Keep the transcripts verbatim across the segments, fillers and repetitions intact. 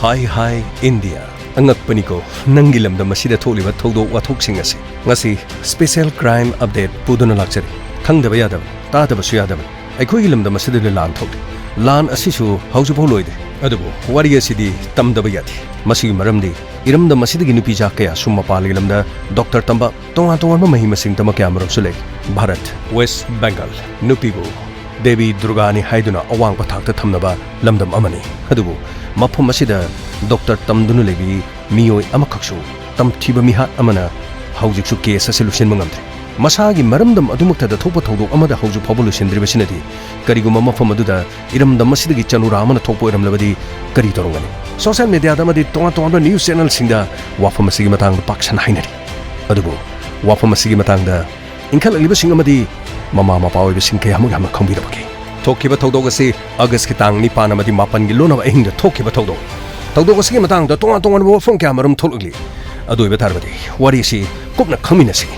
ꯍꯥꯏ ꯍꯥꯏ India. ꯑꯉꯛꯄꯅꯤꯀꯣ, ꯅꯪꯒꯤ ꯂꯝꯗꯝ ꯑꯁꯤꯗ ꯊꯣꯛꯂꯤꯕ ꯊꯧꯗꯣꯛ ꯋꯥꯊꯣꯛꯁꯤꯡ ꯑꯁꯤ꯫ ꯉꯁꯤ special crime update ꯄꯨꯗꯨꯅ ꯂꯥꯛꯆꯔꯤ꯫ ꯈꯪꯗꯕ ꯌꯥꯗꯕꯅꯤ, ꯇꯥꯗꯕꯁꯨ ꯌꯥꯗꯕꯅꯤ꯫ ꯑꯩꯈꯣꯏꯒꯤ ꯂꯝꯗꯝ ꯑꯁꯤꯗ ꯂꯥꯟ ꯊꯣꯛꯂꯤ꯫ ꯂꯥꯟ ꯑꯁꯤꯁꯨ ꯍꯧꯖꯤꯛꯐꯥꯎ ꯂꯣꯏꯗ꯭ꯔꯤ꯫ ꯑꯗꯨꯕꯨ ꯋꯥꯔꯤ ꯑꯁꯤꯗꯤ ꯇꯝꯗꯕ ꯌꯥꯗꯦ꯫ ꯃꯁꯤꯒꯤ ꯃꯔꯝꯗꯤ ꯏꯔꯝꯗꯝ ꯑꯁꯤꯗꯒꯤ ꯅꯨꯄꯤꯖꯥ ꯀꯌꯥꯁꯨ ꯃꯄꯥꯟꯒꯤ ꯂꯝꯗ ꯗꯣꯛꯇꯔ ꯇꯝꯕ, ꯇꯣꯉꯥꯟ ꯇꯣꯉꯥꯟꯕ ꯃꯍꯩ ꯃꯁꯤꯡ ꯇꯝꯕ ꯀꯌꯥ ꯃꯔꯨꯝꯁꯨ ꯂꯩ꯫ ꯚꯥꯔꯠ, ꯋꯦꯁ ꯕꯦꯡꯒꯜ꯫ ꯅꯨꯄꯤꯕꯨ ꯗꯦꯕꯤ ꯗꯨꯔꯒꯥꯅꯤ ꯍꯥꯏꯗꯨꯅ ꯑꯋꯥꯡꯕ ꯊꯥꯛꯇ ꯊꯝꯅꯕ ꯂꯝꯗꯝ ꯑꯃꯅꯤ꯫ ꯑꯗꯨꯕꯨ ꯃꯐꯝ ꯑꯁꯤꯗ ꯗꯣꯛꯇꯔ ꯇꯝꯗꯨꯅ ꯂꯩꯕꯤ ꯃꯤꯑꯣꯏ ꯑꯃꯈꯛꯁꯨ ꯇꯝꯊꯤꯕ ꯃꯤꯍꯥꯠ ꯑꯃꯅ ꯍꯧꯖꯤꯛꯁꯨ ꯀꯦꯁ ꯑꯁꯤ ꯂꯣꯏꯁꯤꯟꯕ ꯉꯝꯗ꯭ꯔꯤ꯫ ꯃꯁꯥꯒꯤ ꯃꯔꯝꯗꯝ ꯑꯗꯨꯃꯛꯇꯗ ꯊꯣꯛꯄ ꯊꯧꯗꯣꯛ ꯑꯃꯗ ꯍꯧꯖꯤꯛ ꯐꯥꯎꯕ ꯂꯣꯏꯁꯤꯟꯗ꯭ꯔꯤꯕꯁꯤꯅꯗꯤ, ꯀꯔꯤꯒꯨꯝꯕ ꯃꯐꯝ ꯑꯗꯨꯗ ꯏꯔꯝꯗꯝ ꯑꯁꯤꯗꯒꯤ ꯆꯅꯨꯔꯥ ꯑꯃꯅ ꯊꯣꯛꯄ ꯑꯣꯏꯔꯝꯂꯕꯗꯤ ꯀꯔꯤ ꯇꯧꯔꯝꯒꯅꯤ? ꯁꯣꯁꯤꯌꯦꯜ ꯃꯤꯗꯤꯌꯥꯗ ꯑꯃꯗꯤ ꯇꯣꯉꯥꯟ ꯇꯣꯉꯥꯟꯕ ꯅ꯭ꯌꯨꯁ ꯆꯦꯅꯦꯜꯁꯤꯡꯗ ꯋꯥꯐꯝ ꯑꯁꯤꯒꯤ ꯃꯇꯥꯡꯗ ꯄꯥꯛ ꯁꯟꯅ ꯍꯥꯏꯅꯔꯤ꯫ ꯑꯗꯨꯕꯨ ꯋꯥꯐꯝ ꯑꯁꯤꯒꯤ ꯃꯇꯥꯡꯗ ꯏꯟꯈꯠꯂꯛꯂꯤꯕꯁꯤꯡ ꯑꯃꯗꯤ ꯃꯃꯥ ꯃꯄꯥ ꯑꯣꯏꯕꯁꯤꯡ ꯀꯌꯥꯃꯨꯛ ꯌꯥꯝꯅ ꯈꯪꯕꯤꯔꯕꯒꯦ? ꯊꯣꯛꯈꯤꯕ ꯊꯧꯗꯣꯛ ꯑꯁꯤ ꯑꯥꯒꯁꯀꯤ ꯇꯥꯡ ꯅꯤꯄꯥꯟ ꯑꯃꯗꯤ ꯃꯥꯄꯟꯒꯤ ꯂꯣꯟꯅꯕ ꯑꯍꯤꯡꯗ ꯊꯣꯛꯈꯤꯕ ꯊꯧꯗꯣꯛ꯫ ꯊꯧꯗꯣꯛ ꯑꯁꯤꯒꯤ ꯃꯇꯥꯡꯗ ꯇꯣꯉꯥꯟ ꯇꯣꯉꯥꯟꯕ ꯋꯥꯐꯝ ꯀꯌꯥ ꯃꯔꯨꯝ ꯊꯣꯛꯂꯛꯂꯤ꯫ ꯑꯗꯨ ꯑꯣꯏꯕ ꯇꯥꯔꯕꯗꯤ ꯋꯥꯔꯤ ꯑꯁꯤ ꯀꯨꯞꯅ ꯈꯪꯃꯤꯟꯅꯁꯤ꯫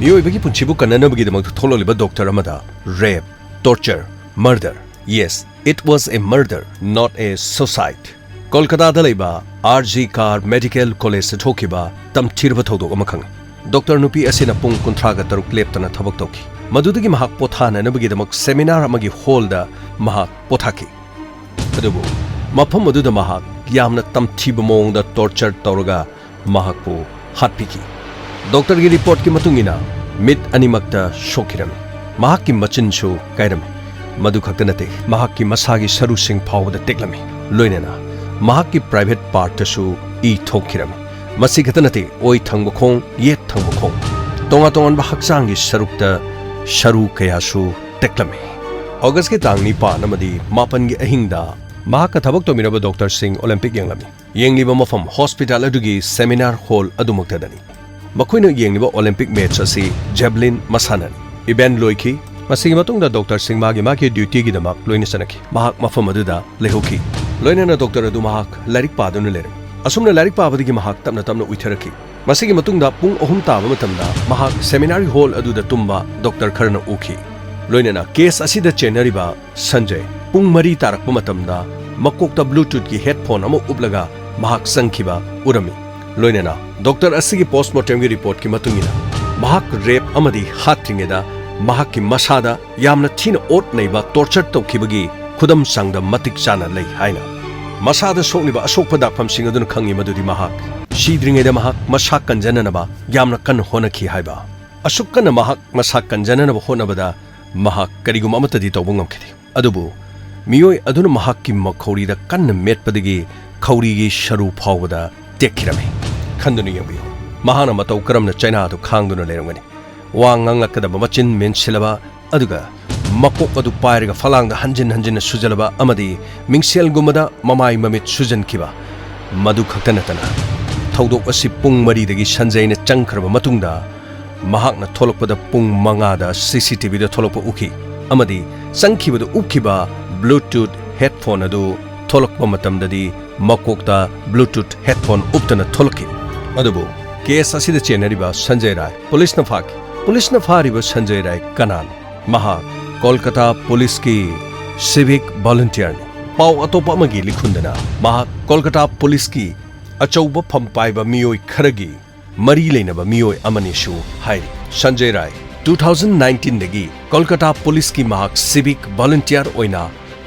ꯃꯤꯑꯣꯏꯕꯒꯤ ꯄꯨꯟꯁꯤꯕꯨ ꯀꯟꯅꯅꯕꯒꯤꯗꯃꯛꯇ ꯊꯣꯛꯂꯛꯂꯤꯕ ꯗꯣꯛꯇꯔ ꯑꯃꯗ rape, torture, murder. Yes, it was a murder, not a suicide. ꯀꯣꯜꯀꯇꯥꯗ ꯂꯩꯕ ꯑꯥꯔ ꯖꯤ ꯀꯥꯔ ꯃꯦꯗꯤꯀꯦꯜ ꯀꯣꯂꯦꯖꯇ ꯊꯣꯛꯈꯤꯕ ꯇꯝꯊꯤꯔꯕ ꯊꯧꯗꯣꯛ ꯑꯃ ꯈꯪꯉꯤ꯫ ꯗꯣꯛꯇꯔ ꯅꯨꯄꯤ ꯑꯁꯤꯅ ꯄꯨꯡ ꯀꯨꯟꯊ꯭ꯔꯥꯒ ꯇꯔꯨꯛ ꯂꯦꯞꯇꯅ ꯊꯕꯛ ꯇꯧꯈꯤ꯫ ꯃꯗꯨꯗꯒꯤ ꯃꯍꯥꯛ ꯄꯣꯊꯥꯅꯅꯕꯒꯤꯗꯃꯛ ꯁꯦꯃꯤꯅꯥꯔ ꯑꯃꯒꯤ ꯍꯣꯜꯗ ꯃꯍꯥꯛ ꯄꯣꯊꯥꯈꯤ꯫ ꯑꯗꯨꯕꯨ ꯃꯐꯝ ꯑꯗꯨꯗ ꯃꯍꯥꯛ ꯌꯥꯝꯅ ꯇꯝꯊꯤꯕ ꯃꯑꯣꯡꯗ ꯇꯣꯔꯆꯔ ꯇꯧꯔꯒ ꯃꯍꯥꯛꯄꯨ ꯍꯥꯠꯄꯤꯈꯤ꯫ ꯗꯣꯛꯇꯔꯒꯤ ꯔꯤꯄꯣꯔꯠꯀꯤ ꯃꯇꯨꯡ ꯏꯟꯅ, ꯃꯤꯠ ꯑꯅꯤꯃꯛꯇ ꯁꯣꯛꯈꯤꯔꯝꯃꯤ꯫ ꯃꯍꯥꯛꯀꯤ ꯃꯆꯤꯟꯁꯨ ꯀꯥꯏꯔꯝꯃꯤ꯫ ꯃꯗꯨ ꯈꯛꯇ ꯅꯠꯇꯦ, ꯃꯍꯥꯛꯀꯤ ꯃꯁꯥꯒꯤ ꯁꯔꯨꯁꯤꯡ ꯐꯥꯎꯕꯗ ꯇꯦꯛꯂꯝꯃꯤ꯫ ꯂꯣꯏꯅꯅ ꯃꯍꯥꯛꯀꯤ ꯄ꯭ꯔꯥꯏꯚꯦꯠ ꯄꯥꯔꯠꯇꯁꯨ ꯏ ꯊꯣꯛꯈꯤꯔꯝꯃꯤ꯫ ꯃꯁꯤ ꯈꯛꯇ ꯅꯠꯇꯦ, ꯑꯣꯏ ꯊꯪꯕ ꯈꯣꯡ, ꯌꯦꯠ ꯊꯪꯕ ꯈꯣꯡ, ꯇꯣꯉꯥꯟ ꯇꯣꯉꯥꯟꯕ ꯍꯛꯆꯥꯡꯒꯤ ꯁꯔꯨꯛꯇ ꯁꯔꯨ ꯀꯌꯥꯁꯨ ꯇꯦꯛꯂꯝꯃꯤ꯫ ꯑꯣꯒꯁꯀꯤ ꯇꯥꯡ ꯅꯤꯄꯥꯟ ꯑꯃꯗꯤ ꯃꯥꯄꯟꯒꯤ ꯑꯍꯤꯡꯗ ꯃꯍꯥꯛꯀ ꯊꯕꯛ ꯇꯧꯃꯤꯟꯅꯕ ꯗꯣꯛꯇꯔꯁꯤꯡ ꯑꯣꯂꯦꯝꯄꯤꯛ ꯌꯦꯡꯂꯝꯃꯤ꯫ ꯌꯦꯡꯂꯤꯕ ꯃꯐꯝ ꯍꯣꯁꯄꯤꯇꯥꯜ ꯑꯗꯨꯒꯤ ꯁꯦꯃꯤꯅꯥꯔ ꯍꯣꯜ ꯑꯗꯨꯃꯛꯇꯗꯅꯤ꯫ ꯃꯈꯣꯏꯅ ꯌꯦꯡꯂꯤꯕ ꯑꯣꯂꯦꯝꯄꯤꯛ ꯃꯦꯆ ꯑꯁꯤ ꯖꯦꯕꯂꯤꯟ ꯃꯁꯥꯟꯅꯅꯤ꯫ ꯏꯚꯦꯟꯠ ꯂꯣꯏꯈꯤ꯫ ꯃꯁꯤꯒꯤ ꯃꯇꯨꯡꯗ ꯗꯣꯛꯇꯔꯁꯤꯡ ꯃꯥꯒꯤ ꯃꯥꯒꯤ ꯗ꯭ꯌꯨꯇꯤꯒꯤꯗꯃꯛ ꯂꯣꯏꯅ ꯆꯠꯅꯈꯤ꯫ ꯃꯍꯥꯛ ꯃꯐꯝ ꯑꯗꯨꯗ ꯂꯩꯍꯧꯈꯤ꯫ ꯂꯣꯏꯅꯅ ꯗꯣꯛꯇꯔ ꯑꯗꯨ ꯃꯍꯥꯛ ꯂꯥꯏꯔꯤꯛ ꯄꯥꯗꯨꯅ ꯂꯩꯔꯝꯃꯤ꯫ ꯑꯁꯨꯝꯅ ꯂꯥꯏꯔꯤꯛ ꯄꯥꯕꯗꯒꯤ ꯃꯍꯥꯛ ꯇꯞꯅ ꯇꯞꯅ ꯎꯏꯊꯔꯛꯈꯤ꯫ ꯃꯁꯤꯒꯤ ꯃꯇꯨꯡꯗ ꯄꯨꯡ ꯑꯍꯨꯝ ꯇꯥꯕ ꯃꯇꯝꯗ ꯃꯍꯥꯛ ꯁꯦꯃꯤꯅꯥꯔꯒꯤ ꯍꯣꯜ ꯑꯗꯨꯗ ꯇꯨꯝꯕ ꯗꯣꯛꯇꯔ ꯈꯔꯅ ꯎꯈꯤ꯫ ꯂꯣꯏꯅꯅ ꯀꯦꯁ ꯑꯁꯤꯗ ꯆꯦꯟꯅꯔꯤꯕ ꯁꯟꯖꯌ꯫ ꯄꯨꯡ ꯃꯔꯤ ꯇꯥꯔꯛꯄ ꯃꯇꯝꯗ ꯃꯀꯣꯛꯇ Bluetoothꯀꯤ headphone ꯑꯃ ꯎꯞꯂꯒ ꯃꯍꯥꯛ ꯆꯪꯈꯤꯕ ꯎꯔꯝꯃꯤ꯫ ꯂꯣꯏꯅꯅ ꯗꯣꯛꯇꯔ ꯑꯁꯤꯒꯤ postmortemꯒꯤ reportꯀꯤ ꯃꯇꯨꯡ ꯏꯟꯅ, ꯃꯍꯥꯛ rape ꯑꯃꯗꯤ ꯍꯥꯠꯇ꯭ꯔꯤꯉꯩꯗ ꯃꯍꯥꯛꯀꯤ ꯃꯁꯥꯗ ꯌꯥꯝꯅ ꯊꯤꯅ ꯑꯣꯠ ꯅꯩꯕ torture ꯇꯧꯈꯤꯕꯒꯤ ꯈꯨꯗꯝ ꯆꯥꯡꯗꯝ ꯃꯇꯤꯛ ꯆꯥꯅ ꯂꯩ ꯍꯥꯏꯅ꯫ ꯃꯁꯥꯗ ꯁꯣꯛꯂꯤꯕ ꯑꯁꯣꯛꯄ ꯗꯥꯛꯐꯝꯁꯤꯡ ꯑꯗꯨꯅ ꯈꯪꯉꯤ ꯃꯗꯨꯗꯤ ꯃꯍꯥꯛ ꯁꯤꯗ꯭ꯔꯤꯉꯩꯗ ꯃꯍꯥꯛ ꯃꯁꯥ ꯀꯟꯖꯅꯅꯕ ꯌꯥꯝꯅ ꯀꯟꯅ ꯍꯣꯠꯅꯈꯤ ꯍꯥꯏꯕ꯫ ꯑꯁꯨꯛ ꯀꯟꯅ ꯃꯍꯥꯛ ꯃꯁꯥ ꯀꯟꯖꯅꯅꯕ ꯍꯣꯠꯅꯕꯗ ꯃꯍꯥꯛ ꯀꯔꯤꯒꯨꯝꯕ ꯑꯃꯠꯇꯗꯤ ꯇꯧꯕ ꯉꯝꯈꯤꯗꯦ꯫ ꯑꯗꯨꯕꯨ ꯃꯤꯑꯣꯏ ꯑꯗꯨꯅ ꯃꯍꯥꯛꯀꯤ ꯃꯈꯧꯔꯤꯗ ꯀꯟꯅ ꯃꯦꯠꯄꯗꯒꯤ ꯈꯧꯔꯤꯒꯤ ꯁꯔꯨ ꯐꯥꯎꯕꯗ ꯇꯦꯛꯈꯤꯔꯝꯃꯤ꯫ ꯈꯟꯗꯨꯅ ꯌꯦꯡꯕꯤꯌꯨ, ꯃꯍꯥꯛꯅ ꯃꯇꯧ ꯀꯔꯝꯅ ꯆꯩꯅꯥꯗꯨ ꯈꯥꯡꯗꯨꯅ ꯂꯩꯔꯝꯒꯅꯤ꯫ ꯋꯥ ꯉꯥꯡꯂꯛꯀꯗꯕ ꯃꯆꯤꯟ ꯃꯦꯟꯁꯤꯜꯂꯕ, ꯑꯗꯨꯒ ꯃꯀꯣꯛ ꯑꯗꯨ ꯄꯥꯏꯔꯒ ꯐꯂꯥꯡꯗ ꯍꯟꯖꯤꯟ ꯍꯟꯖꯤꯟꯅ ꯁꯨꯖꯜꯂꯕ ꯑꯃꯗꯤ ꯃꯤꯡꯁꯦꯜꯒꯨꯝꯕꯗ ꯃꯃꯥꯏ ꯃꯃꯤꯠ ꯁꯨꯖꯟꯈꯤꯕ꯫ ꯃꯗꯨ ꯈꯛꯇ ꯅꯠꯇꯅ, ꯊꯧꯗꯣꯛ ꯑꯁꯤ ꯄꯨꯡ ꯃꯔꯤꯗꯒꯤ ꯁꯟꯖꯩꯅ ꯆꯪꯈ꯭ꯔꯕ ꯃꯇꯨꯡꯗ, ꯃꯍꯥꯛꯅ ꯊꯣꯛꯂꯛꯄꯗ ꯄꯨꯡ ꯃꯉꯥꯗ CCTVꯗ ꯊꯣꯛꯂꯛꯄ ꯎꯈꯤ, ꯑꯃꯗꯤ ꯆꯪꯈꯤꯕꯗ ꯎꯞꯈꯤꯕ Bluetooth headphone ꯑꯗꯨ ꯊꯣꯛꯂꯛꯄ ꯃꯇꯝꯗꯗꯤ ꯃꯀꯣꯛꯇ Bluetooth headphone ꯎꯞꯇꯅ ꯊꯣꯛꯂꯛꯈꯤ꯫ ꯑꯗꯨꯕꯨ case ꯑꯁꯤꯗ ꯆꯦꯟꯅꯔꯤꯕ ꯁꯟꯖꯌ ꯔꯥꯏ ꯄꯨꯂꯤꯁꯅ ꯐꯥꯈꯤ꯫ ꯄꯨꯂꯤꯁꯅ ꯐꯥꯔꯤꯕ ꯁꯟꯖꯌ ꯔꯥꯏ ꯀꯅꯥꯅꯣ? ꯃꯍꯥꯛ ꯀꯣꯜꯀꯇꯥ ꯄꯨꯂꯤꯁꯀꯤ civic volunteerꯅꯤ꯫ ꯄꯥꯎ ꯑꯇꯣꯞꯄ ꯑꯃꯒꯤ ꯂꯤꯈꯨꯟꯗꯅ ꯃꯍꯥꯛ ꯀꯣꯜꯀꯇꯥ ꯄꯨꯂꯤꯁꯀꯤ ꯑꯆꯧꯕ ꯐꯝ ꯄꯥꯏꯕ ꯃꯤꯑꯣꯏ ꯈꯔꯒꯤ ꯃꯔꯤ ꯂꯩꯅꯕ ꯃꯤꯑꯣꯏ ꯑꯃꯅꯤꯁꯨ ꯍꯥꯏꯔꯤ꯫ ꯁꯟꯖꯌ ꯔꯥꯏ two thousand nineteenꯗꯒꯤ ꯀꯣꯜꯀꯇꯥ ꯄꯨꯂꯤꯁꯀꯤ ꯃꯍꯥꯛ civic volunteer ꯑꯣꯏꯅ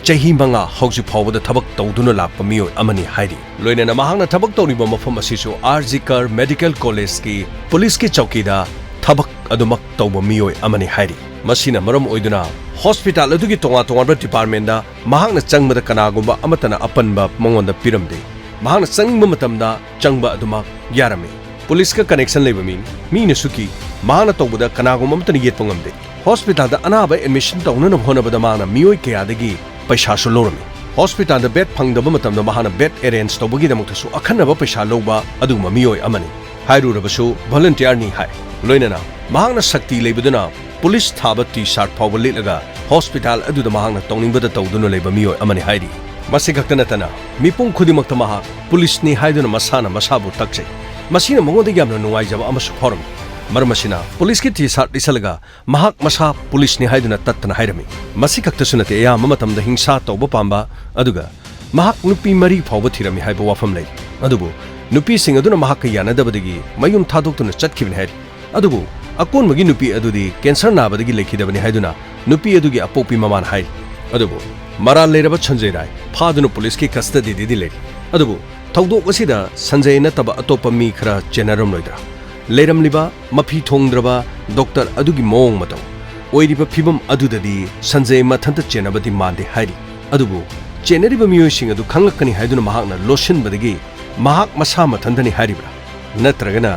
ꯆꯍꯤ ꯃꯉꯥ ꯍꯧꯖꯤꯛ ꯐꯥꯎꯕꯗ ꯊꯕꯛ ꯇꯧꯗꯨꯅ ꯂꯥꯛꯄ ꯃꯤꯑꯣꯏ ꯑꯃꯅꯤ ꯍꯥꯏꯔꯤ꯫ ꯂꯣꯏꯅꯅ ꯃꯍꯥꯛꯅ ꯊꯕꯛ ꯇꯧꯔꯤꯕ ꯃꯐꯝ ꯑꯁꯤꯁꯨ R G Kar Medical Collegeꯀꯤ ꯄꯨꯂꯤꯁꯀꯤ ꯆꯧꯀꯤꯗ ꯊꯕꯛ ꯑꯗꯨꯃꯛ ꯇꯧꯕ ꯃꯤꯑꯣꯏ ꯑꯃꯅꯤ ꯍꯥꯏꯔꯤ꯫ ꯃꯁꯤꯅ ꯃꯔꯝ ꯑꯣꯏꯗꯨꯅ hospital ꯑꯗꯨꯒꯤ ꯇꯣꯉꯥꯟ ꯇꯣꯉꯥꯟꯕ departmentꯗ ꯃꯍꯥꯛꯅ ꯆꯪꯕꯗ ꯀꯅꯥꯒꯨꯝꯕ ꯑꯃꯠꯇꯅ ꯑꯄꯟꯕ ꯃꯉꯣꯟꯗ ꯄꯤꯔꯝꯗꯦ꯫ ꯃꯍꯥꯛꯅ ꯆꯪꯅꯤꯡꯕ ꯃꯇꯝꯗ ꯆꯪꯕ ꯑꯗꯨꯃꯛ ꯌꯥꯔꯝꯃꯤ꯫ ꯄꯨꯂꯤꯁꯀ connection ꯂꯩꯕ ꯃꯤꯅꯤ꯫ ꯃꯤꯅꯁꯨ ꯀꯤ꯫ ꯃꯍꯥꯛꯅ ꯇꯧꯕꯗ ꯀꯅꯥꯒꯨꯝꯕ ꯑꯃꯠꯇꯅ ꯌꯦꯠꯄ ꯉꯝꯗꯦ꯫ Hospitalꯗ ꯑꯅꯥꯕ admission ꯇꯧꯅꯅꯕ ꯍꯣꯠꯅꯕꯗ ꯃꯍꯥꯛꯅ ꯃꯤꯑꯣꯏ ꯀꯌꯥꯗꯒꯤ ꯄꯩꯁꯥꯁꯨ ꯂꯧꯔꯝꯃꯤ꯫ Hospitalꯗ bed ꯐꯪꯗꯕ ꯃꯇꯝꯗ ꯃꯍꯥꯛꯅ bed arrange ꯇꯧꯕꯒꯤꯗꯃꯛꯇꯁꯨ ꯑꯈꯟꯅꯕ ꯄꯩꯁꯥ ꯂꯧꯕ ꯑꯗꯨꯒꯨꯝꯕ ꯃꯤꯑꯣꯏ ꯑꯃꯅꯤ꯫ ꯍꯥꯏꯔꯨꯔꯕꯁꯨ volunteerꯅꯤ ꯍꯥꯏ꯫ ꯂꯣꯏꯅꯅ ꯃꯍꯥꯛꯅ ꯁꯛꯇꯤ ꯂꯩꯕꯗꯨꯅ ꯄꯨꯂꯤꯁ ꯊꯥꯕ T-shirt ꯐꯥꯎꯕ ꯂꯤꯠꯂꯒ hospital ꯑꯗꯨꯗ ꯃꯍꯥꯛꯅ ꯇꯧꯅꯤꯡꯕꯗ ꯇꯧꯗꯨꯅ ꯂꯩꯕ ꯃꯤꯑꯣꯏ ꯑꯃꯅꯤ ꯍꯥꯏꯔꯤ꯫ ꯃꯁꯤ ꯈꯛꯇ ꯅꯠꯇꯅ ꯃꯤꯄꯨꯝ ꯈꯨꯗꯤꯡꯃꯛꯇ ꯃꯍꯥꯛ ꯄꯨꯂꯤꯁꯅꯤ ꯍꯥꯏꯗꯨꯅ ꯃꯁꯥꯅ ꯃꯁꯥꯕꯨ ꯇꯛꯆꯩ꯫ ꯃꯁꯤꯅ ꯃꯉꯣꯟꯗ ꯌꯥꯝꯅ ꯅꯨꯡꯉꯥꯏꯖꯕ ꯑꯃꯁꯨ ꯐꯥꯎꯔꯝꯃꯤ꯫ ꯃꯔꯝ ꯑꯁꯤꯅ ꯄꯨꯂꯤꯁꯀꯤ T-shirt ꯂꯤꯠꯁꯜꯂꯒ ꯃꯍꯥꯛ ꯃꯁꯥ ꯄꯨꯂꯤꯁꯅꯤ ꯍꯥꯏꯗꯨꯅ ꯇꯠꯇꯅ ꯍꯥꯏꯔꯝꯃꯤ꯫ ꯃꯁꯤ ꯈꯛꯇꯁꯨ ꯅꯠꯇꯦ, ꯑꯌꯥꯝꯕ ꯃꯇꯝꯗ ꯍꯤꯡꯁꯥ ꯇꯧꯕ ꯄꯥꯝꯕ ꯑꯗꯨꯒ ꯃꯍꯥꯛ ꯅꯨꯄꯤ ꯃꯔꯤ ꯐꯥꯎꯕ ꯊꯤꯔꯝꯃꯤ ꯍꯥꯏꯕ ꯋꯥꯐꯝ ꯂꯩꯔꯤ꯫ ꯑꯗꯨꯕꯨ ꯅꯨꯄꯤꯁꯤꯡ ꯑꯗꯨꯅ ꯃꯍꯥꯛꯀ ꯌꯥꯅꯗꯕꯗꯒꯤ ꯃꯌꯨꯝ ꯊꯥꯗꯣꯛꯇꯨꯅ ꯆꯠꯈꯤꯕꯅꯤ ꯍꯥꯏꯔꯤ꯫ ꯑꯗꯨꯕꯨ ꯑꯀꯣꯟꯕꯒꯤ ꯅꯨꯄꯤ ꯑꯗꯨꯗꯤ ꯀꯦꯟꯁꯔ ꯅꯥꯕꯗꯒꯤ ꯂꯩꯈꯤꯗꯕꯅꯤ ꯍꯥꯏꯗꯨꯅ ꯅꯨꯄꯤ ꯑꯗꯨꯒꯤ ꯑꯄꯣꯛꯄꯤ ꯃꯃꯥꯅ ꯍꯥꯏꯔꯤ꯫ ꯑꯗꯨꯕꯨ ꯃꯔꯥꯜ ꯂꯩꯔꯕ ꯁꯟꯖꯌ ꯔꯥꯏ ꯐꯥꯗꯨꯅ ꯄꯨꯂꯤꯁꯀꯤ ꯀꯁꯇꯗꯤꯗꯗꯤ ꯂꯩꯔꯤ꯫ ꯑꯗꯨꯕꯨ ꯊꯧꯗꯣꯛ ꯑꯁꯤꯗ ꯁꯟꯖꯌ ꯅꯠꯇꯕ ꯑꯇꯣꯞꯄ ꯃꯤ ꯈꯔ ꯆꯦꯟꯅꯔꯝꯂꯣꯏꯗ꯭ꯔꯥ? ꯂꯩꯔꯝꯂꯤꯕ ꯃꯐꯤ ꯊꯣꯡꯗ꯭ꯔꯕ ꯗꯣꯛꯇꯔ ꯑꯗꯨꯒꯤ ꯃꯑꯣꯡ ꯃꯇꯧ, ꯑꯣꯏꯔꯤꯕ ꯐꯤꯕꯝ ꯑꯗꯨꯗꯗꯤ ꯁꯟꯖꯌ ꯃꯊꯟꯇ ꯆꯦꯟꯅꯕꯗꯤ ꯃꯥꯟꯗꯦ ꯍꯥꯏꯔꯤ꯫ ꯑꯗꯨꯕꯨ ꯆꯦꯟꯅꯔꯤꯕ ꯃꯤꯑꯣꯏꯁꯤꯡ ꯑꯗꯨ ꯈꯪꯂꯛꯀꯅꯤ ꯍꯥꯏꯗꯨꯅ ꯃꯍꯥꯛꯅ ꯂꯣꯠꯁꯤꯟꯕꯗꯒꯤ ꯃꯍꯥꯛ ꯃꯁꯥ ꯃꯊꯟꯇꯅꯤ ꯍꯥꯏꯔꯤꯕ꯭ꯔꯥ? ꯅꯠꯇ꯭ꯔꯒꯅ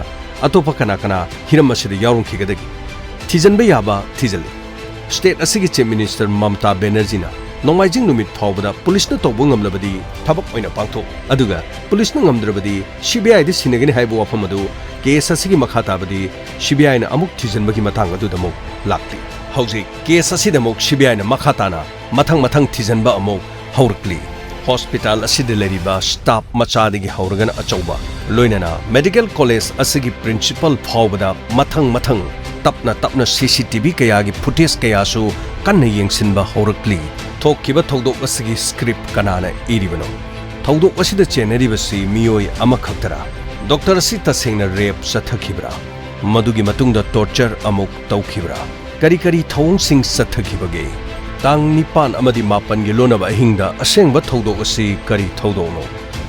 ꯑꯇꯣꯞꯄ ꯀꯅꯥ ꯀꯅꯥ ꯍꯤꯔꯝ ꯑꯁꯤꯗ ꯌꯥꯎꯔꯝꯈꯤꯒꯗꯒꯦ? ꯊꯤꯖꯤꯟꯕ ꯌꯥꯕ ꯊꯤꯖꯤꯜꯂꯤ꯫ ꯁ꯭ꯇꯦꯠ ꯑꯁꯤꯒꯤ ꯆꯤꯐ ꯃꯤꯅꯤꯁꯇꯔ ꯃꯃꯇꯥ ꯕꯦꯅꯔꯖꯤꯅ ꯅꯣꯡꯃꯥꯏꯖꯤꯡ ꯅꯨꯃꯤꯠ ꯐꯥꯎꯕꯗ ꯄꯨꯂꯤꯁꯅ ꯇꯧꯕ ꯉꯝꯂꯕꯗꯤ ꯊꯕꯛ ꯑꯣꯏꯅ ꯄꯥꯡꯊꯣꯛ, ꯑꯗꯨꯒ ꯄꯨꯂꯤꯁꯅ ꯉꯝꯗ꯭ꯔꯕꯗꯤ ꯁꯤ ꯕꯤ ꯑꯥꯏꯗ ꯁꯤꯟꯅꯒꯅꯤ ꯍꯥꯏꯕ ꯋꯥꯐꯝ ꯑꯗꯨ, ꯀꯦꯁ ꯑꯁꯤꯒꯤ ꯃꯈꯥ ꯇꯥꯕꯗꯤ ꯁꯤ ꯕꯤ ꯑꯥꯏꯅ ꯑꯃꯨꯛ ꯊꯤꯖꯤꯟꯕꯒꯤ ꯃꯇꯥꯡ ꯑꯗꯨꯗ ꯑꯃꯨꯛ ꯂꯥꯛꯂꯤ꯫ ꯍꯧꯖꯤꯛ ꯀꯦꯁ ꯑꯁꯤꯗ ꯑꯃꯨꯛ ꯁꯤ ꯕꯤ ꯑꯥꯏꯅ ꯃꯈꯥ ꯇꯥꯅ ꯃꯊꯪ ꯃꯊꯪ ꯊꯤꯖꯤꯟꯕ ꯑꯃꯨꯛ ꯍꯧꯔꯛꯂꯤ꯫ ꯍꯣꯁꯄꯤꯇꯥꯜ ꯑꯁꯤꯗ ꯂꯩꯔꯤꯕ ꯁ꯭ꯇꯥꯐ ꯃꯆꯥꯗꯒꯤ ꯍꯧꯔꯒꯅ ꯑꯆꯧꯕ, ꯂꯣꯏꯅꯅ ꯃꯦꯗꯤꯀꯦꯜ ꯀꯣꯂꯦꯖ ꯑꯁꯤꯒꯤ ꯄ꯭ꯔꯤꯟꯁꯤꯄꯜ ꯐꯥꯎꯕꯗ ꯃꯊꯪ ꯃꯊꯪ ꯇꯞꯅ ꯇꯞꯅ ꯁꯤ ꯁꯤ ꯇꯤ ꯚꯤ ꯀꯌꯥꯒꯤ ꯐꯨꯇꯦꯖ ꯀꯌꯥꯁꯨ ꯀꯟꯅ ꯌꯦꯡꯁꯤꯟꯕ ꯍꯧꯔꯛꯂꯤ꯫ ꯊꯣꯛꯈꯤꯕ ꯊꯧꯗꯣꯛ ꯑꯁꯤꯒꯤ ꯁ꯭ꯀ꯭ꯔꯤꯞ ꯀꯅꯥꯅ ꯏꯔꯤꯕꯅꯣ? ꯊꯧꯗꯣꯛ ꯑꯁꯤꯗ ꯆꯦꯟꯅꯔꯤꯕꯁꯤ ꯃꯤꯑꯣꯏ ꯑꯃꯈꯛꯇꯔꯥ? ꯗꯣꯛꯇꯔ ꯑꯁꯤ ꯇꯁꯦꯡꯅ ꯔꯦꯞ ꯆꯠꯊꯈꯤꯕ꯭ꯔꯥ? ꯃꯗꯨꯒꯤ ꯃꯇꯨꯡꯗ ꯇꯣꯔꯆꯔ ꯑꯃꯨꯛ ꯇꯧꯈꯤꯕ꯭ꯔꯥ? ꯀꯔꯤ ꯀꯔꯤ ꯊꯧꯑꯣꯡꯁꯤꯡ ꯆꯠꯊꯈꯤꯕꯒꯦ? ꯇꯥꯡ ꯅꯤꯄꯥꯟ ꯑꯃꯗꯤ ꯃꯥꯄꯟꯒꯤ ꯂꯣꯟꯅꯕ ꯑꯍꯤꯡꯗ ꯑꯁꯦꯡꯕ ꯊꯧꯗꯣꯛ ꯑꯁꯤ ꯀꯔꯤ ꯊꯧꯗꯣꯛꯅꯣ?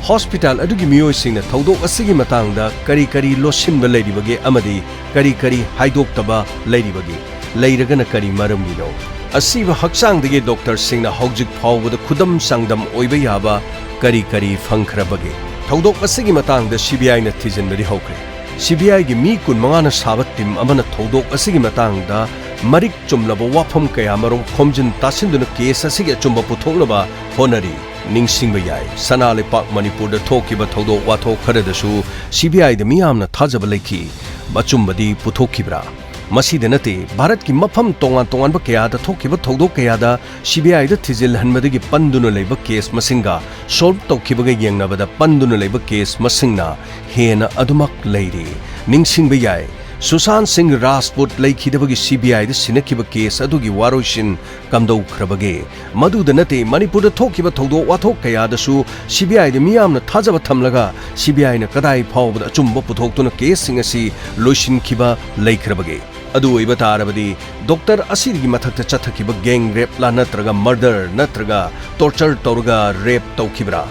ꯍꯣꯁꯄꯤꯇꯥꯜ ꯑꯗꯨꯒꯤ ꯃꯤꯑꯣꯏꯁꯤꯡꯅ ꯊꯧꯗꯣꯛ ꯑꯁꯤꯒꯤ ꯃꯇꯥꯡꯗ ꯀꯔꯤ ꯀꯔꯤ ꯂꯣꯠꯁꯤꯟꯕ ꯂꯩꯔꯤꯕꯒꯦ ꯑꯃꯗꯤ ꯀꯔꯤ ꯀꯔꯤ ꯍꯥꯏꯗꯣꯛꯇꯕ ꯂꯩꯔꯤꯕꯒꯦ? ꯂꯩꯔꯒꯅ ꯀꯔꯤ ꯃꯔꯝꯒꯤꯅꯣ? ꯑꯁꯤꯕ ꯍꯛꯆꯥꯡꯗꯒꯤ ꯗꯣꯛꯇꯔꯁꯤꯡꯅ ꯍꯧꯖꯤꯛ ꯐꯥꯎꯕꯗ ꯈꯨꯗꯝ ꯆꯥꯡꯗꯝ ꯑꯣꯏꯕ ꯌꯥꯕ ꯀꯔꯤ ꯀꯔꯤ ꯐꯪꯈ꯭ꯔꯕꯒꯦ? ꯊꯧꯗꯣꯛ ꯑꯁꯤꯒꯤ ꯃꯇꯥꯡꯗ ꯁꯤ ꯕꯤ ꯑꯥꯏꯅ ꯊꯤꯖꯤꯟꯕꯗꯤ ꯍꯧꯈ꯭ꯔꯦ꯫ ꯁꯤ ꯕꯤ ꯑꯥꯏꯒꯤ ꯃꯤ ꯀꯨꯟꯃꯉꯥꯅ ꯁꯥꯕ ꯇꯤꯝ ꯑꯃꯅ ꯊꯧꯗꯣꯛ ꯑꯁꯤꯒꯤ ꯃꯇꯥꯡꯗ ꯃꯔꯤꯛ ꯆꯨꯝꯂꯕ ꯋꯥꯐꯝ ꯀꯌꯥꯃꯔꯨꯝ ꯈꯣꯝꯖꯤꯟ ꯇꯥꯁꯤꯟꯗꯨꯅ ꯀꯦꯁ ꯑꯁꯤꯒꯤ ꯑꯆꯨꯝꯕ ꯄꯨꯊꯣꯛꯅꯕ ꯍꯣꯠꯅꯔꯤ꯫ ꯅꯤꯡꯁꯤꯡꯕ ꯌꯥꯏ, ꯁꯅꯥ ꯂꯩꯄꯥꯛ ꯃꯅꯤꯄꯨꯔꯗ ꯊꯣꯛꯈꯤꯕ ꯊꯧꯗꯣꯛ ꯋꯥꯊꯣꯛ ꯈꯔꯗꯁꯨ ꯁꯤ ꯕꯤ ꯑꯥꯏꯗ ꯃꯤꯌꯥꯝꯅ ꯊꯥꯖꯕ ꯂꯩꯈꯤ꯫ ꯑꯆꯨꯝꯕꯗꯤ ꯄꯨꯊꯣꯛꯈꯤꯕ꯭ꯔꯥ? ꯃꯁꯤꯗ ꯅꯠꯇꯦ, ꯚꯥꯔꯠꯀꯤ ꯃꯐꯝ ꯇꯣꯉꯥꯟ ꯇꯣꯉꯥꯟꯕ ꯀꯌꯥꯗ ꯊꯣꯛꯈꯤꯕ ꯊꯧꯗꯣꯛ ꯀꯌꯥꯗ ꯁꯤ ꯕꯤ ꯑꯥꯏꯗ ꯊꯤꯖꯤꯜꯍꯟꯕꯗꯒꯤ ꯄꯟꯗꯨꯅ ꯂꯩꯕ ꯀꯦꯁ ꯃꯁꯤꯡꯒ ꯁꯣꯜꯚ ꯇꯧꯈꯤꯕꯒ ꯌꯦꯡꯅꯕꯗ ꯄꯟꯗꯨꯅ ꯂꯩꯕ ꯀꯦꯁ ꯃꯁꯤꯡꯅ ꯍꯦꯟꯅ ꯑꯗꯨꯃꯛ ꯂꯩꯔꯤ꯫ ꯅꯤꯡꯁꯤꯡꯕ ꯌꯥꯏ, ꯁꯨꯁꯥꯟ ꯁꯤꯡ ꯔꯥꯖꯄꯨꯠ ꯂꯩꯈꯤꯗꯕꯒꯤ ꯁꯤ ꯕꯤ ꯑꯥꯏꯗ ꯁꯤꯟꯅꯈꯤꯕ ꯀꯦꯁ ꯑꯗꯨꯒꯤ ꯋꯥꯔꯣꯏꯁꯤꯟ ꯀꯝꯗꯧꯈ꯭ꯔꯕꯒꯦ? ꯃꯗꯨꯗ ꯅꯠꯇꯦ, ꯃꯅꯤꯄꯨꯔꯗ ꯊꯣꯛꯈꯤꯕ ꯊꯧꯗꯣꯛ ꯋꯥꯊꯣꯛ ꯀꯌꯥꯗꯁꯨ ꯁꯤ ꯕꯤ ꯑꯥꯏꯗ ꯃꯤꯌꯥꯝꯅ ꯊꯥꯖꯕ ꯊꯝꯂꯒ ꯁꯤ ꯕꯤ ꯑꯥꯏꯅ ꯀꯗꯥꯏ ꯐꯥꯎꯕꯗ ꯑꯆꯨꯝꯕ ꯄꯨꯊꯣꯛꯇꯨꯅ ꯀꯦꯁꯁꯤꯡ ꯑꯁꯤ ꯂꯣꯏꯁꯤꯟꯈꯤꯕ ꯂꯩꯈ꯭ꯔꯕꯒꯦ? ꯑꯗꯨ ꯑꯣꯏꯕ ꯇꯥꯔꯕꯗꯤ ꯗꯣꯛꯇꯔ ꯑꯁꯤꯒꯤ ꯃꯊꯛꯇ ꯆꯠꯊꯈꯤꯕ ꯒꯦꯡ ꯔꯦꯞꯂꯥ ꯅꯠꯇ꯭ꯔꯒ ꯃꯔꯗꯔ ꯅꯠꯇ꯭ꯔꯒ ꯇꯣꯔꯆꯔ ꯇꯧꯔꯒ ꯔꯦꯞ ꯇꯧꯈꯤꯕ꯭ꯔꯥ?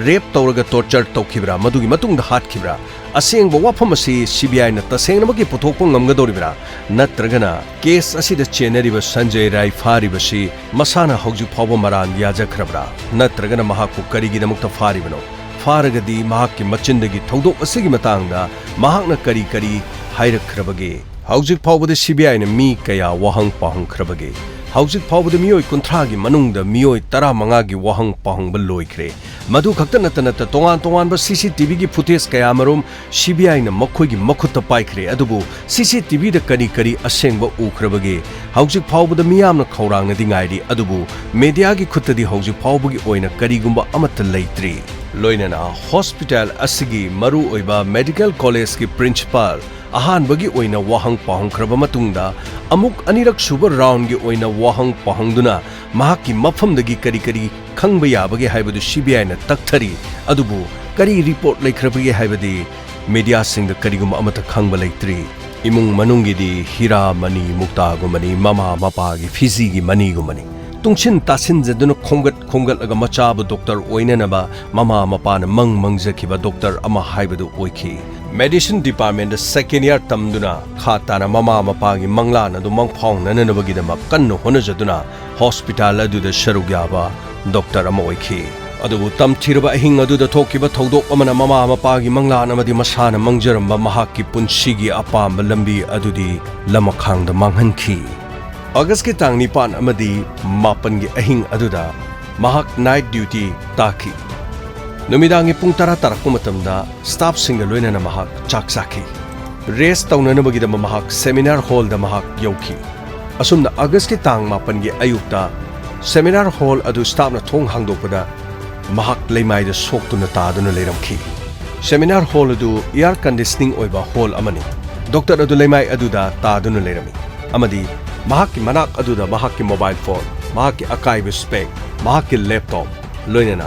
ꯔꯦꯞ ꯇꯧꯔꯒ ꯇꯣꯔꯆꯔ ꯇꯧꯈꯤꯕ꯭ꯔꯥ? ꯃꯗꯨꯒꯤ ꯃꯇꯨꯡꯗ ꯍꯥꯠꯈꯤꯕ꯭ꯔꯥ? ꯑꯁꯦꯡꯕ ꯋꯥꯐꯝ ꯑꯁꯤ ꯁꯤ ꯕꯤ ꯑꯥꯏꯅ ꯇꯁꯦꯡꯅꯃꯛꯀꯤ ꯄꯨꯊꯣꯛꯄ ꯉꯝꯒꯗꯧꯔꯤꯕ꯭ꯔꯥ? ꯅꯠꯇ꯭ꯔꯒꯅ ꯀꯦꯁ ꯑꯁꯤꯗ ꯆꯦꯟꯅꯔꯤꯕ ꯁꯟꯖꯌ ꯔꯥꯏ ꯐꯥꯔꯤꯕꯁꯤ ꯃꯁꯥꯅ ꯍꯧꯖꯤꯛ ꯐꯥꯎꯕ ꯃꯔꯥꯜ ꯌꯥꯖꯈ꯭ꯔꯕ꯭ꯔꯥ? ꯅꯠꯇ꯭ꯔꯒꯅ ꯃꯍꯥꯛꯄꯨ ꯀꯔꯤꯒꯤꯗꯃꯛꯇ ꯐꯥꯔꯤꯕꯅꯣ? ꯐꯥꯔꯒꯗꯤ ꯃꯍꯥꯛꯀꯤ ꯃꯆꯤꯟꯗꯒꯤ ꯊꯧꯗꯣꯛ ꯑꯁꯤꯒꯤ ꯃꯇꯥꯡꯗ ꯃꯍꯥꯛꯅ ꯀꯔꯤ ꯀꯔꯤ ꯍꯥꯏꯔꯛꯈ꯭ꯔꯕꯒꯦ? ꯍꯧꯖꯤꯛ ꯐꯥꯎꯕꯗ ꯁꯤ ꯕꯤ ꯑꯥꯏꯅ ꯃꯤ ꯀꯌꯥ ꯋꯥꯍꯪ ꯄꯥꯎꯍꯪꯈ꯭ꯔꯕꯒꯦ? ꯍꯧꯖꯤꯛ ꯐꯥꯎꯕꯗ ꯃꯤꯑꯣꯏ ꯀꯨꯟꯊ꯭ꯔꯥꯒꯤ ꯃꯅꯨꯡꯗ ꯃꯤꯑꯣꯏ ꯇꯔꯥꯃꯉꯥꯒꯤ ꯋꯥꯍꯪ ꯄꯥꯎꯍꯪꯕ ꯂꯣꯏꯈ꯭ꯔꯦ꯫ ꯃꯗꯨ ꯈꯛꯇ ꯅꯠꯇ ꯅꯠꯇ ꯇꯣꯉꯥꯟ ꯇꯣꯉꯥꯟꯕ ꯁꯤ ꯁꯤ ꯇꯤ ꯚꯤꯒꯤ ꯐꯨꯇꯦꯖ ꯀꯌꯥꯃꯔꯨꯝ ꯁꯤ ꯕꯤ ꯑꯥꯏꯅ ꯃꯈꯣꯏꯒꯤ ꯃꯈꯨꯠꯇ ꯄꯥꯏꯈ꯭ꯔꯦ꯫ ꯑꯗꯨꯕꯨ ꯁꯤ ꯁꯤ ꯇꯤ ꯚꯤꯗ ꯀꯔꯤ ꯀꯔꯤ ꯑꯁꯦꯡꯕ ꯎꯈ꯭ꯔꯕꯒꯦ? ꯍꯧꯖꯤꯛ ꯐꯥꯎꯕꯗ ꯃꯤꯌꯥꯝꯅ ꯈꯧꯔꯥꯡꯅꯗꯤ ꯉꯥꯏꯔꯤ, ꯑꯗꯨꯕꯨ ꯃꯦꯗꯤꯌꯥꯒꯤ ꯈꯨꯠꯇꯗꯤ ꯍꯧꯖꯤꯛ ꯐꯥꯎꯕꯒꯤ ꯑꯣꯏꯅ ꯀꯔꯤꯒꯨꯝꯕ ꯑꯃꯠꯇ ꯂꯩꯇ꯭ꯔꯤ꯫ ꯂꯣꯏꯅꯅ ꯍꯣꯁꯄꯤꯇꯥꯜ ꯑꯁꯤꯒꯤ ꯃꯔꯨꯑꯣꯏꯕ ꯃꯦꯗꯤꯀꯦꯜ ꯀꯣꯂꯦꯖꯀꯤ ꯄ꯭ꯔꯤꯟꯁꯤꯄꯥꯜ ꯑꯍꯥꯟꯕꯒꯤ ꯑꯣꯏꯅ ꯋꯥꯍꯪ ꯄꯥꯎꯍꯪꯈ꯭ꯔꯕ ꯃꯇꯨꯡꯗ, ꯑꯃꯨꯛ ꯑꯅꯤꯔꯛ ꯁꯨꯕ ꯔꯥꯎꯟꯒꯤ ꯑꯣꯏꯅ ꯋꯥꯍꯪ ꯄꯥꯎꯍꯪꯗꯨꯅ ꯃꯍꯥꯛꯀꯤ ꯃꯐꯝꯗꯒꯤ ꯀꯔꯤ ꯀꯔꯤ ꯈꯪꯕ ꯌꯥꯕꯒꯦ ꯍꯥꯏꯕꯗꯨ ꯁꯤ ꯕꯤ ꯑꯥꯏꯅ ꯇꯛꯊꯔꯤ꯫ ꯑꯗꯨꯕꯨ ꯀꯔꯤ ꯔꯤꯄꯣꯔꯠ ꯂꯩꯈ꯭ꯔꯕꯒꯦ ꯍꯥꯏꯕꯗꯤ ꯃꯦꯗꯤꯌꯥꯁꯤꯡꯗ ꯀꯔꯤꯒꯨꯝꯕ ꯑꯃꯠꯇ ꯈꯪꯕ ꯂꯩꯇ꯭ꯔꯤ꯫ ꯏꯃꯨꯡ ꯃꯅꯨꯡꯒꯤꯗꯤ ꯍꯤꯔꯥ ꯃꯅꯤ ꯃꯨꯛꯇꯥꯒꯨꯝꯕꯅꯤ, ꯃꯃꯥ ꯃꯄꯥꯒꯤ ꯐꯤꯖꯤꯒꯤ ꯃꯅꯤꯒꯨꯝꯕꯅꯤ꯫ ꯇꯨꯡꯁꯤꯟ ꯇꯥꯁꯤꯟꯖꯗꯨꯅ ꯈꯣꯝꯒꯠ ꯈꯣꯝꯒꯠꯂꯒ ꯃꯆꯥꯕꯨ ꯗꯣꯛꯇꯔ ꯑꯣꯏꯅꯅꯕ ꯃꯃꯥ ꯃꯄꯥꯅ ꯃꯪ ꯃꯪꯖꯈꯤꯕ ꯗꯣꯛꯇꯔ ꯑꯃ ꯍꯥꯏꯕꯗꯨ ꯑꯣꯏꯈꯤ꯫ ꯃꯦꯗꯤꯁꯤꯟ ꯗꯤꯄꯥꯔꯠꯃꯦꯟꯗ ꯁꯦꯀꯦꯟ ꯏꯌꯥꯔ ꯇꯝꯗꯨꯅ ꯈꯥ ꯇꯥꯅ ꯃꯃꯥ ꯃꯄꯥꯒꯤ ꯃꯪꯂꯥꯟ ꯑꯗꯨ ꯃꯪꯐꯥꯎꯅꯅꯅꯕꯒꯤꯗꯃꯛ ꯀꯟꯅ ꯍꯣꯠꯅꯖꯗꯨꯅ ꯍꯣꯁꯄꯤꯇꯥꯜ ꯑꯗꯨꯗ ꯁꯔꯨꯛ ꯌꯥꯕ ꯗꯣꯛꯇꯔ ꯑꯃ ꯑꯣꯏꯈꯤ꯫ ꯑꯗꯨꯕꯨ ꯇꯝꯊꯤꯔꯕ ꯑꯍꯤꯡ ꯑꯗꯨꯗ ꯊꯣꯛꯈꯤꯕ ꯊꯧꯗꯣꯛ ꯑꯃꯅ ꯃꯃꯥ ꯃꯄꯥꯒꯤ ꯃꯪꯂꯥꯟ ꯑꯃꯗꯤ ꯃꯁꯥꯅ ꯃꯪꯖꯔꯝꯕ ꯃꯍꯥꯛꯀꯤ ꯄꯨꯟꯁꯤꯒꯤ ꯑꯄꯥꯝꯕ ꯂꯝꯕꯤ ꯑꯗꯨꯗꯤ ꯂꯃꯈꯥꯡꯗ ꯃꯥꯡꯍꯟꯈꯤ꯫ ꯑꯒꯁꯀꯤ ꯇꯥꯡ ꯅꯤꯄꯥꯟ ꯑꯃꯗꯤ ꯃꯥꯄꯟꯒꯤ ꯑꯍꯤꯡ ꯑꯗꯨꯗ ꯃꯍꯥꯛ ꯅꯥꯏꯠ ꯗ꯭ꯌꯨꯇꯤ ꯇꯥꯈꯤ꯫ ꯅꯨꯃꯤꯗꯥꯡꯒꯤ ꯄꯨꯡ ꯇꯔꯥ ꯇꯥꯔꯛꯄ ꯃꯇꯝꯗ ꯁ꯭ꯇꯥꯐꯁꯤꯡꯒ ꯂꯣꯏꯅꯅ ꯃꯍꯥꯛ ꯆꯥꯛ ꯆꯥꯈꯤ꯫ ꯔꯦꯁ ꯇꯧꯅꯅꯕꯒꯤꯗꯃꯛ ꯃꯍꯥꯛ ꯁꯦꯃꯤꯅꯥꯔ ꯍꯣꯜꯗ ꯃꯍꯥꯛ ꯌꯧꯈꯤ꯫ ꯑꯁꯨꯝꯅ ꯑꯒꯁꯀꯤ ꯇꯥꯡ ꯃꯥꯄꯟꯒꯤ ꯑꯌꯨꯛꯇ ꯁꯦꯃꯤꯅꯥꯔ ꯍꯣꯜ ꯑꯗꯨ ꯁ꯭ꯇꯥꯐꯅ ꯊꯣꯡ ꯍꯥꯡꯗꯣꯛꯄꯗ ꯃꯍꯥꯛ ꯂꯩꯃꯥꯏꯗ ꯁꯣꯛꯇꯨꯅ ꯇꯥꯗꯨꯅ ꯂꯩꯔꯝꯈꯤ꯫ ꯁꯦꯃꯤꯅꯥꯔ ꯍꯣꯜ ꯑꯗꯨ ꯑꯦꯌꯥꯔ ꯀꯟꯗꯤꯁꯅꯤꯡ ꯑꯣꯏꯕ ꯍꯣꯜ ꯑꯃꯅꯤ꯫ ꯗꯣꯛꯇꯔ ꯑꯗꯨ ꯂꯩꯃꯥꯏ ꯑꯗꯨꯗ ꯇꯥꯗꯨꯅ ꯂꯩꯔꯝꯃꯤ ꯑꯃꯗꯤ ꯃꯍꯥꯛꯀꯤ ꯃꯅꯥꯛ ꯑꯗꯨꯗ ꯃꯍꯥꯛꯀꯤ ꯃꯣꯕꯥꯏꯜ ꯐꯣꯟ, ꯃꯍꯥꯛꯀꯤ ꯑꯀꯥꯏꯕ ꯁ꯭ꯄꯦꯛ, ꯃꯍꯥꯛꯀꯤ ꯂꯦꯞꯇꯣꯞ, ꯂꯣꯏꯅꯅ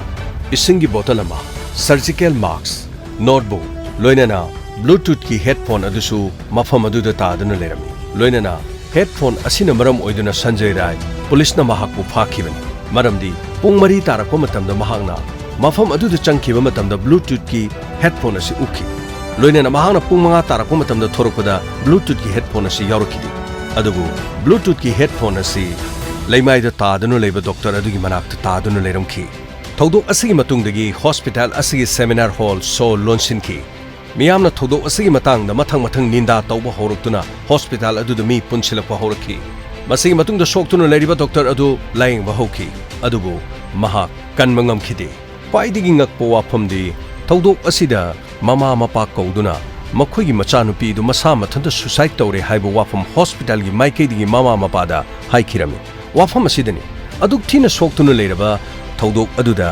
ꯏꯁꯤꯡꯒꯤ ꯕꯣꯇꯜ ꯑꯃ, ꯁꯔꯖꯤꯀꯦꯜ ꯃꯥꯁꯛ, ꯅꯣꯠꯕꯨꯛ, ꯂꯣꯏꯅꯅ ꯕ꯭ꯂꯨꯇꯨꯠꯀꯤ ꯍꯦꯗꯐꯣꯟ ꯑꯗꯨꯁꯨ ꯃꯐꯝ ꯑꯗꯨꯗ ꯇꯥꯗꯨꯅ ꯂꯩꯔꯝꯃꯤ꯫ ꯂꯣꯏꯅꯅ ꯍꯦꯗꯐꯣꯟ ꯑꯁꯤꯅ ꯃꯔꯝ ꯑꯣꯏꯗꯨꯅ ꯁꯟꯖꯌ ꯔꯥꯏ ꯄꯨꯂꯤꯁꯅ ꯃꯍꯥꯛꯄꯨ ꯐꯥꯈꯤꯕꯅꯤ꯫ ꯃꯔꯝꯗꯤ ꯄꯨꯡ ꯃꯔꯤ ꯇꯥꯔꯛꯄ ꯃꯇꯝꯗ ꯃꯍꯥꯛꯅ ꯃꯐꯝ ꯑꯗꯨꯗ ꯆꯪꯈꯤꯕ ꯃꯇꯝꯗ ꯕ꯭ꯂꯨꯇꯨꯠꯀꯤ ꯍꯦꯗꯐꯣꯟ ꯑꯁꯤ ꯎꯈꯤ꯫ ꯂꯣꯏꯅꯅ ꯃꯍꯥꯛꯅ ꯄꯨꯡ ꯃꯉꯥ ꯇꯥꯔꯛꯄ ꯃꯇꯝꯗ ꯊꯣꯔꯛꯄꯗ ꯕ꯭ꯂꯨꯇꯨꯠꯀꯤ ꯍꯦꯗꯐꯣꯟ ꯑꯁꯤ ꯌꯥꯎꯔꯛꯈꯤꯗꯦ꯫ ꯑꯗꯨꯕꯨ ꯕ꯭ꯂꯨꯇꯨꯠꯀꯤ ꯍꯦꯗꯐꯣꯟ ꯑꯁꯤ ꯂꯩꯃꯥꯏꯗ ꯇꯥꯗꯨꯅ ꯂꯩꯕ ꯗꯣꯛꯇꯔ ꯑꯗꯨꯒꯤ ꯃꯅꯥꯛꯇ ꯇꯥꯗꯨꯅ ꯂꯩꯔꯝꯈꯤ꯫ ꯊꯧꯗꯣꯛ ꯑꯁꯤꯒꯤ ꯃꯇꯨꯡꯗꯒꯤ ꯍꯣꯁꯄꯤꯇꯥꯜ ꯑꯁꯤꯒꯤ ꯁꯦꯃꯤꯅꯥꯔ ꯍꯣꯜ ꯁꯣ ꯂꯣꯟꯁꯤꯟꯈꯤ꯫ ꯃꯤꯌꯥꯝꯅ ꯊꯧꯗꯣꯛ ꯑꯁꯤꯒꯤ ꯃꯇꯥꯡꯗ ꯃꯊꯪ ꯃꯊꯪ ꯅꯤꯟꯗꯥ ꯇꯧꯕ ꯍꯧꯔꯛꯇꯨꯅ ꯍꯣꯁꯄꯤꯇꯥꯜ ꯑꯗꯨꯗ ꯃꯤ ꯄꯨꯟꯁꯤꯜꯂꯛꯄ ꯍꯧꯔꯛꯈꯤ꯫ ꯃꯁꯤꯒꯤ ꯃꯇꯨꯡꯗ ꯁꯣꯛꯇꯨꯅ ꯂꯩꯔꯤꯕ ꯗꯣꯛꯇꯔ ꯑꯗꯨ ꯂꯥꯌꯦꯡꯕ ꯍꯧꯈꯤ, ꯑꯗꯨꯕꯨ ꯃꯍꯥꯛ ꯀꯟꯕ ꯉꯝꯈꯤꯗꯦ꯫ ꯈ꯭ꯋꯥꯏꯗꯒꯤ ꯉꯛꯄ ꯋꯥꯐꯝꯗꯤ, ꯊꯧꯗꯣꯛ ꯑꯁꯤꯗ ꯃꯃꯥ ꯃꯄꯥ ꯀꯧꯗꯨꯅ ꯃꯈꯣꯏꯒꯤ ꯃꯆꯥꯅꯨꯄꯤ ꯑꯗꯨ ꯃꯁꯥ ꯃꯊꯟꯇ ꯁꯨꯁꯥꯏꯗ ꯇꯧꯔꯦ ꯍꯥꯏꯕ ꯋꯥꯐꯝ ꯍꯣꯁꯄꯤꯇꯥꯜꯒꯤ ꯃꯥꯏꯀꯩꯗꯒꯤ ꯃꯃꯥ ꯃꯄꯥꯗ ꯍꯥꯏꯈꯤꯔꯝꯃꯤ꯫ ꯋꯥꯐꯝ ꯑꯁꯤꯗꯅꯤ, ꯑꯗꯨꯛ ꯊꯤꯅ ꯁꯣꯛꯇꯨꯅ ꯂꯩꯔꯕ ꯊꯧꯗꯣꯛ ꯑꯗꯨꯗ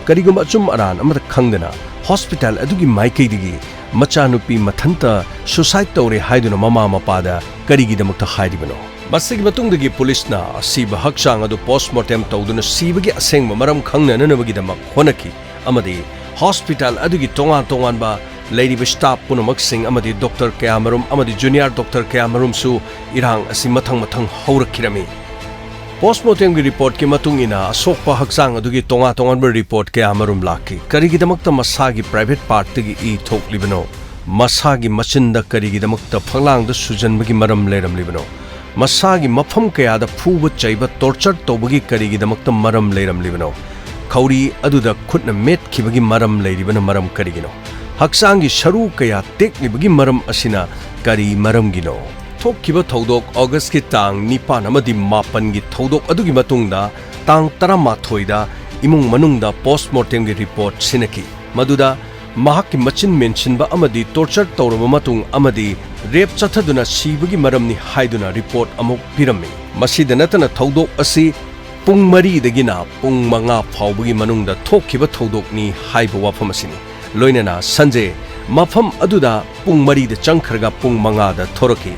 ꯀꯔꯤꯒꯨꯝꯕ ꯑꯆꯨꯝ ꯑꯔꯥꯟ ꯑꯃꯠꯇ ꯈꯪꯗꯅ ꯍꯣꯁꯄꯤꯇꯥꯜ ꯑꯗꯨꯒꯤ ꯃꯥꯏꯀꯩꯗꯒꯤ ꯃꯆꯥꯅꯨꯄꯤ ꯃꯊꯟꯇ ꯁꯨꯁꯥꯏꯗ ꯇꯧꯔꯦ ꯍꯥꯏꯗꯨꯅ ꯃꯃꯥ ꯃꯄꯥꯗ ꯀꯔꯤꯒꯤꯗꯃꯛꯇ ꯍꯥꯏꯔꯤꯕꯅꯣ? ꯃꯁꯤꯒꯤ ꯃꯇꯨꯡꯗꯒꯤ ꯄꯨꯂꯤꯁꯅ ꯑꯁꯤꯕ ꯍꯛꯆꯥꯡ ꯑꯗꯨ ꯄꯣꯁ꯭ꯠꯃꯣꯔꯇꯦꯝ ꯇꯧꯗꯨꯅ ꯁꯤꯕꯒꯤ ꯑꯁꯦꯡꯕ ꯃꯔꯝ ꯈꯪꯅꯅꯕꯒꯤꯗꯃꯛ ꯍꯣꯠꯅꯈꯤ ꯑꯃꯗꯤ ꯍꯣꯁꯄꯤꯇꯥꯜ ꯑꯗꯨꯒꯤ ꯇꯣꯉꯥꯟ ꯇꯣꯉꯥꯟꯕ ꯂꯩꯔꯤꯕ ꯁ꯭ꯇꯥꯐ ꯄꯨꯝꯅꯃꯛꯁꯤꯡ ꯑꯃꯗꯤ ꯗꯣꯛꯇꯔ ꯀꯌꯥꯃꯔꯨꯝ ꯑꯃꯗꯤ ꯖꯨꯅꯤꯌꯔ ꯗꯣꯛꯇꯔ ꯀꯌꯥꯃꯔꯨꯝꯁꯨ ꯏꯔꯥꯡ ꯑꯁꯤ ꯃꯊꯪ ꯃꯊꯪ ꯍꯧꯔꯛꯈꯤꯔꯝꯃꯤ꯫ ꯄꯣꯁ꯭ꯠꯃꯣꯔꯇꯦꯝꯒꯤ ꯔꯤꯄꯣꯔꯠꯀꯤ ꯃꯇꯨꯡ ꯏꯟꯅ ꯑꯁꯣꯛꯄ ꯍꯛꯆꯥꯡ ꯑꯗꯨꯒꯤ ꯇꯣꯉꯥꯟ ꯇꯣꯉꯥꯟꯕ ꯔꯤꯄꯣꯔꯠ ꯀꯌꯥꯃꯔꯨꯝ ꯂꯥꯛꯈꯤ꯫ ꯀꯔꯤꯒꯤꯗꯃꯛꯇ ꯃꯁꯥꯒꯤ ꯄ꯭ꯔꯥꯏꯚꯦꯠ ꯄꯥꯔꯠꯇꯒꯤ ꯏ ꯊꯣꯛꯂꯤꯕꯅꯣ? ꯃꯁꯥꯒꯤ ꯃꯆꯤꯟꯗ ꯀꯔꯤꯒꯤꯗꯃꯛꯇ ꯐꯛꯂꯥꯡꯗ ꯁꯨꯖꯟꯕꯒꯤ ꯃꯔꯝ ꯂꯩꯔꯝꯂꯤꯕꯅꯣ? ꯃꯁꯥꯒꯤ ꯃꯐꯝ ꯀꯌꯥꯗ ꯐꯨꯕ ꯆꯩꯕ, ꯇꯣꯔꯆꯔ ꯇꯧꯕꯒꯤ ꯀꯔꯤꯒꯤꯗꯃꯛꯇ ꯃꯔꯝ ꯂꯩꯔꯝꯂꯤꯕꯅꯣ? ꯈꯧꯔꯤ ꯑꯗꯨꯗ ꯈꯨꯠꯅ ꯃꯦꯠꯈꯤꯕꯒꯤ ꯃꯔꯝ ꯂꯩꯔꯤꯕꯅ ꯃꯔꯝ ꯀꯔꯤꯒꯤꯅꯣ? ꯍꯛꯆꯥꯡꯒꯤ ꯁꯔꯨ ꯀꯌꯥ ꯇꯦꯛꯂꯤꯕꯒꯤ ꯃꯔꯝ ꯑꯁꯤꯅ ꯀꯔꯤ ꯃꯔꯝꯒꯤꯅꯣ? ꯊꯣꯛꯈꯤꯕ ꯊꯧꯗꯣꯛ ꯑꯣꯒꯁꯀꯤ ꯇꯥꯡ ꯅꯤꯄꯥꯟ ꯑꯃꯗꯤ ꯃꯥꯄꯟꯒꯤ ꯊꯧꯗꯣꯛ ꯑꯗꯨꯒꯤ ꯃꯇꯨꯡꯗ ꯇꯥꯡ ꯇꯔꯥꯃꯥꯊꯣꯏꯗ ꯏꯃꯨꯡ ꯃꯅꯨꯡꯗ ꯄꯣꯁ꯭ꯠꯃꯣꯔꯇꯦꯝꯒꯤ ꯔꯤꯄꯣꯔꯠ ꯁꯤꯟꯅꯈꯤ꯫ ꯃꯗꯨꯗ ꯃꯍꯥꯛꯀꯤ ꯃꯆꯤꯟ ꯃꯦꯟꯁꯤꯟꯕ ꯑꯃꯗꯤ ꯇꯣꯔꯆꯔ ꯇꯧꯔꯕ ꯃꯇꯨꯡ ꯑꯃꯗꯤ ꯔꯦꯞ ꯆꯠꯊꯗꯨꯅ ꯁꯤꯕꯒꯤ ꯃꯔꯝꯅꯤ ꯍꯥꯏꯗꯨꯅ ꯔꯤꯄꯣꯔꯠ ꯑꯃꯨꯛ ꯄꯤꯔꯝꯃꯤ꯫ ꯃꯁꯤꯗ ꯅꯠꯇꯅ ꯊꯧꯗꯣꯛ ꯑꯁꯤ ꯄꯨꯡ ꯃꯔꯤꯗꯒꯤꯅ ꯄꯨꯡ ꯃꯉꯥ ꯐꯥꯎꯕꯒꯤ ꯃꯅꯨꯡꯗ ꯊꯣꯛꯈꯤꯕ ꯊꯧꯗꯣꯛꯅꯤ ꯍꯥꯏꯕ ꯋꯥꯐꯝ ꯑꯁꯤꯅꯤ꯫ ꯂꯣꯏꯅꯅ ꯁꯟꯖꯦ ꯃꯐꯝ ꯑꯗꯨꯗ ꯄꯨꯡ ꯃꯔꯤꯗ ꯆꯪꯈ꯭ꯔꯒ ꯄꯨꯡ ꯃꯉꯥꯗ ꯊꯣꯔꯛꯈꯤ꯫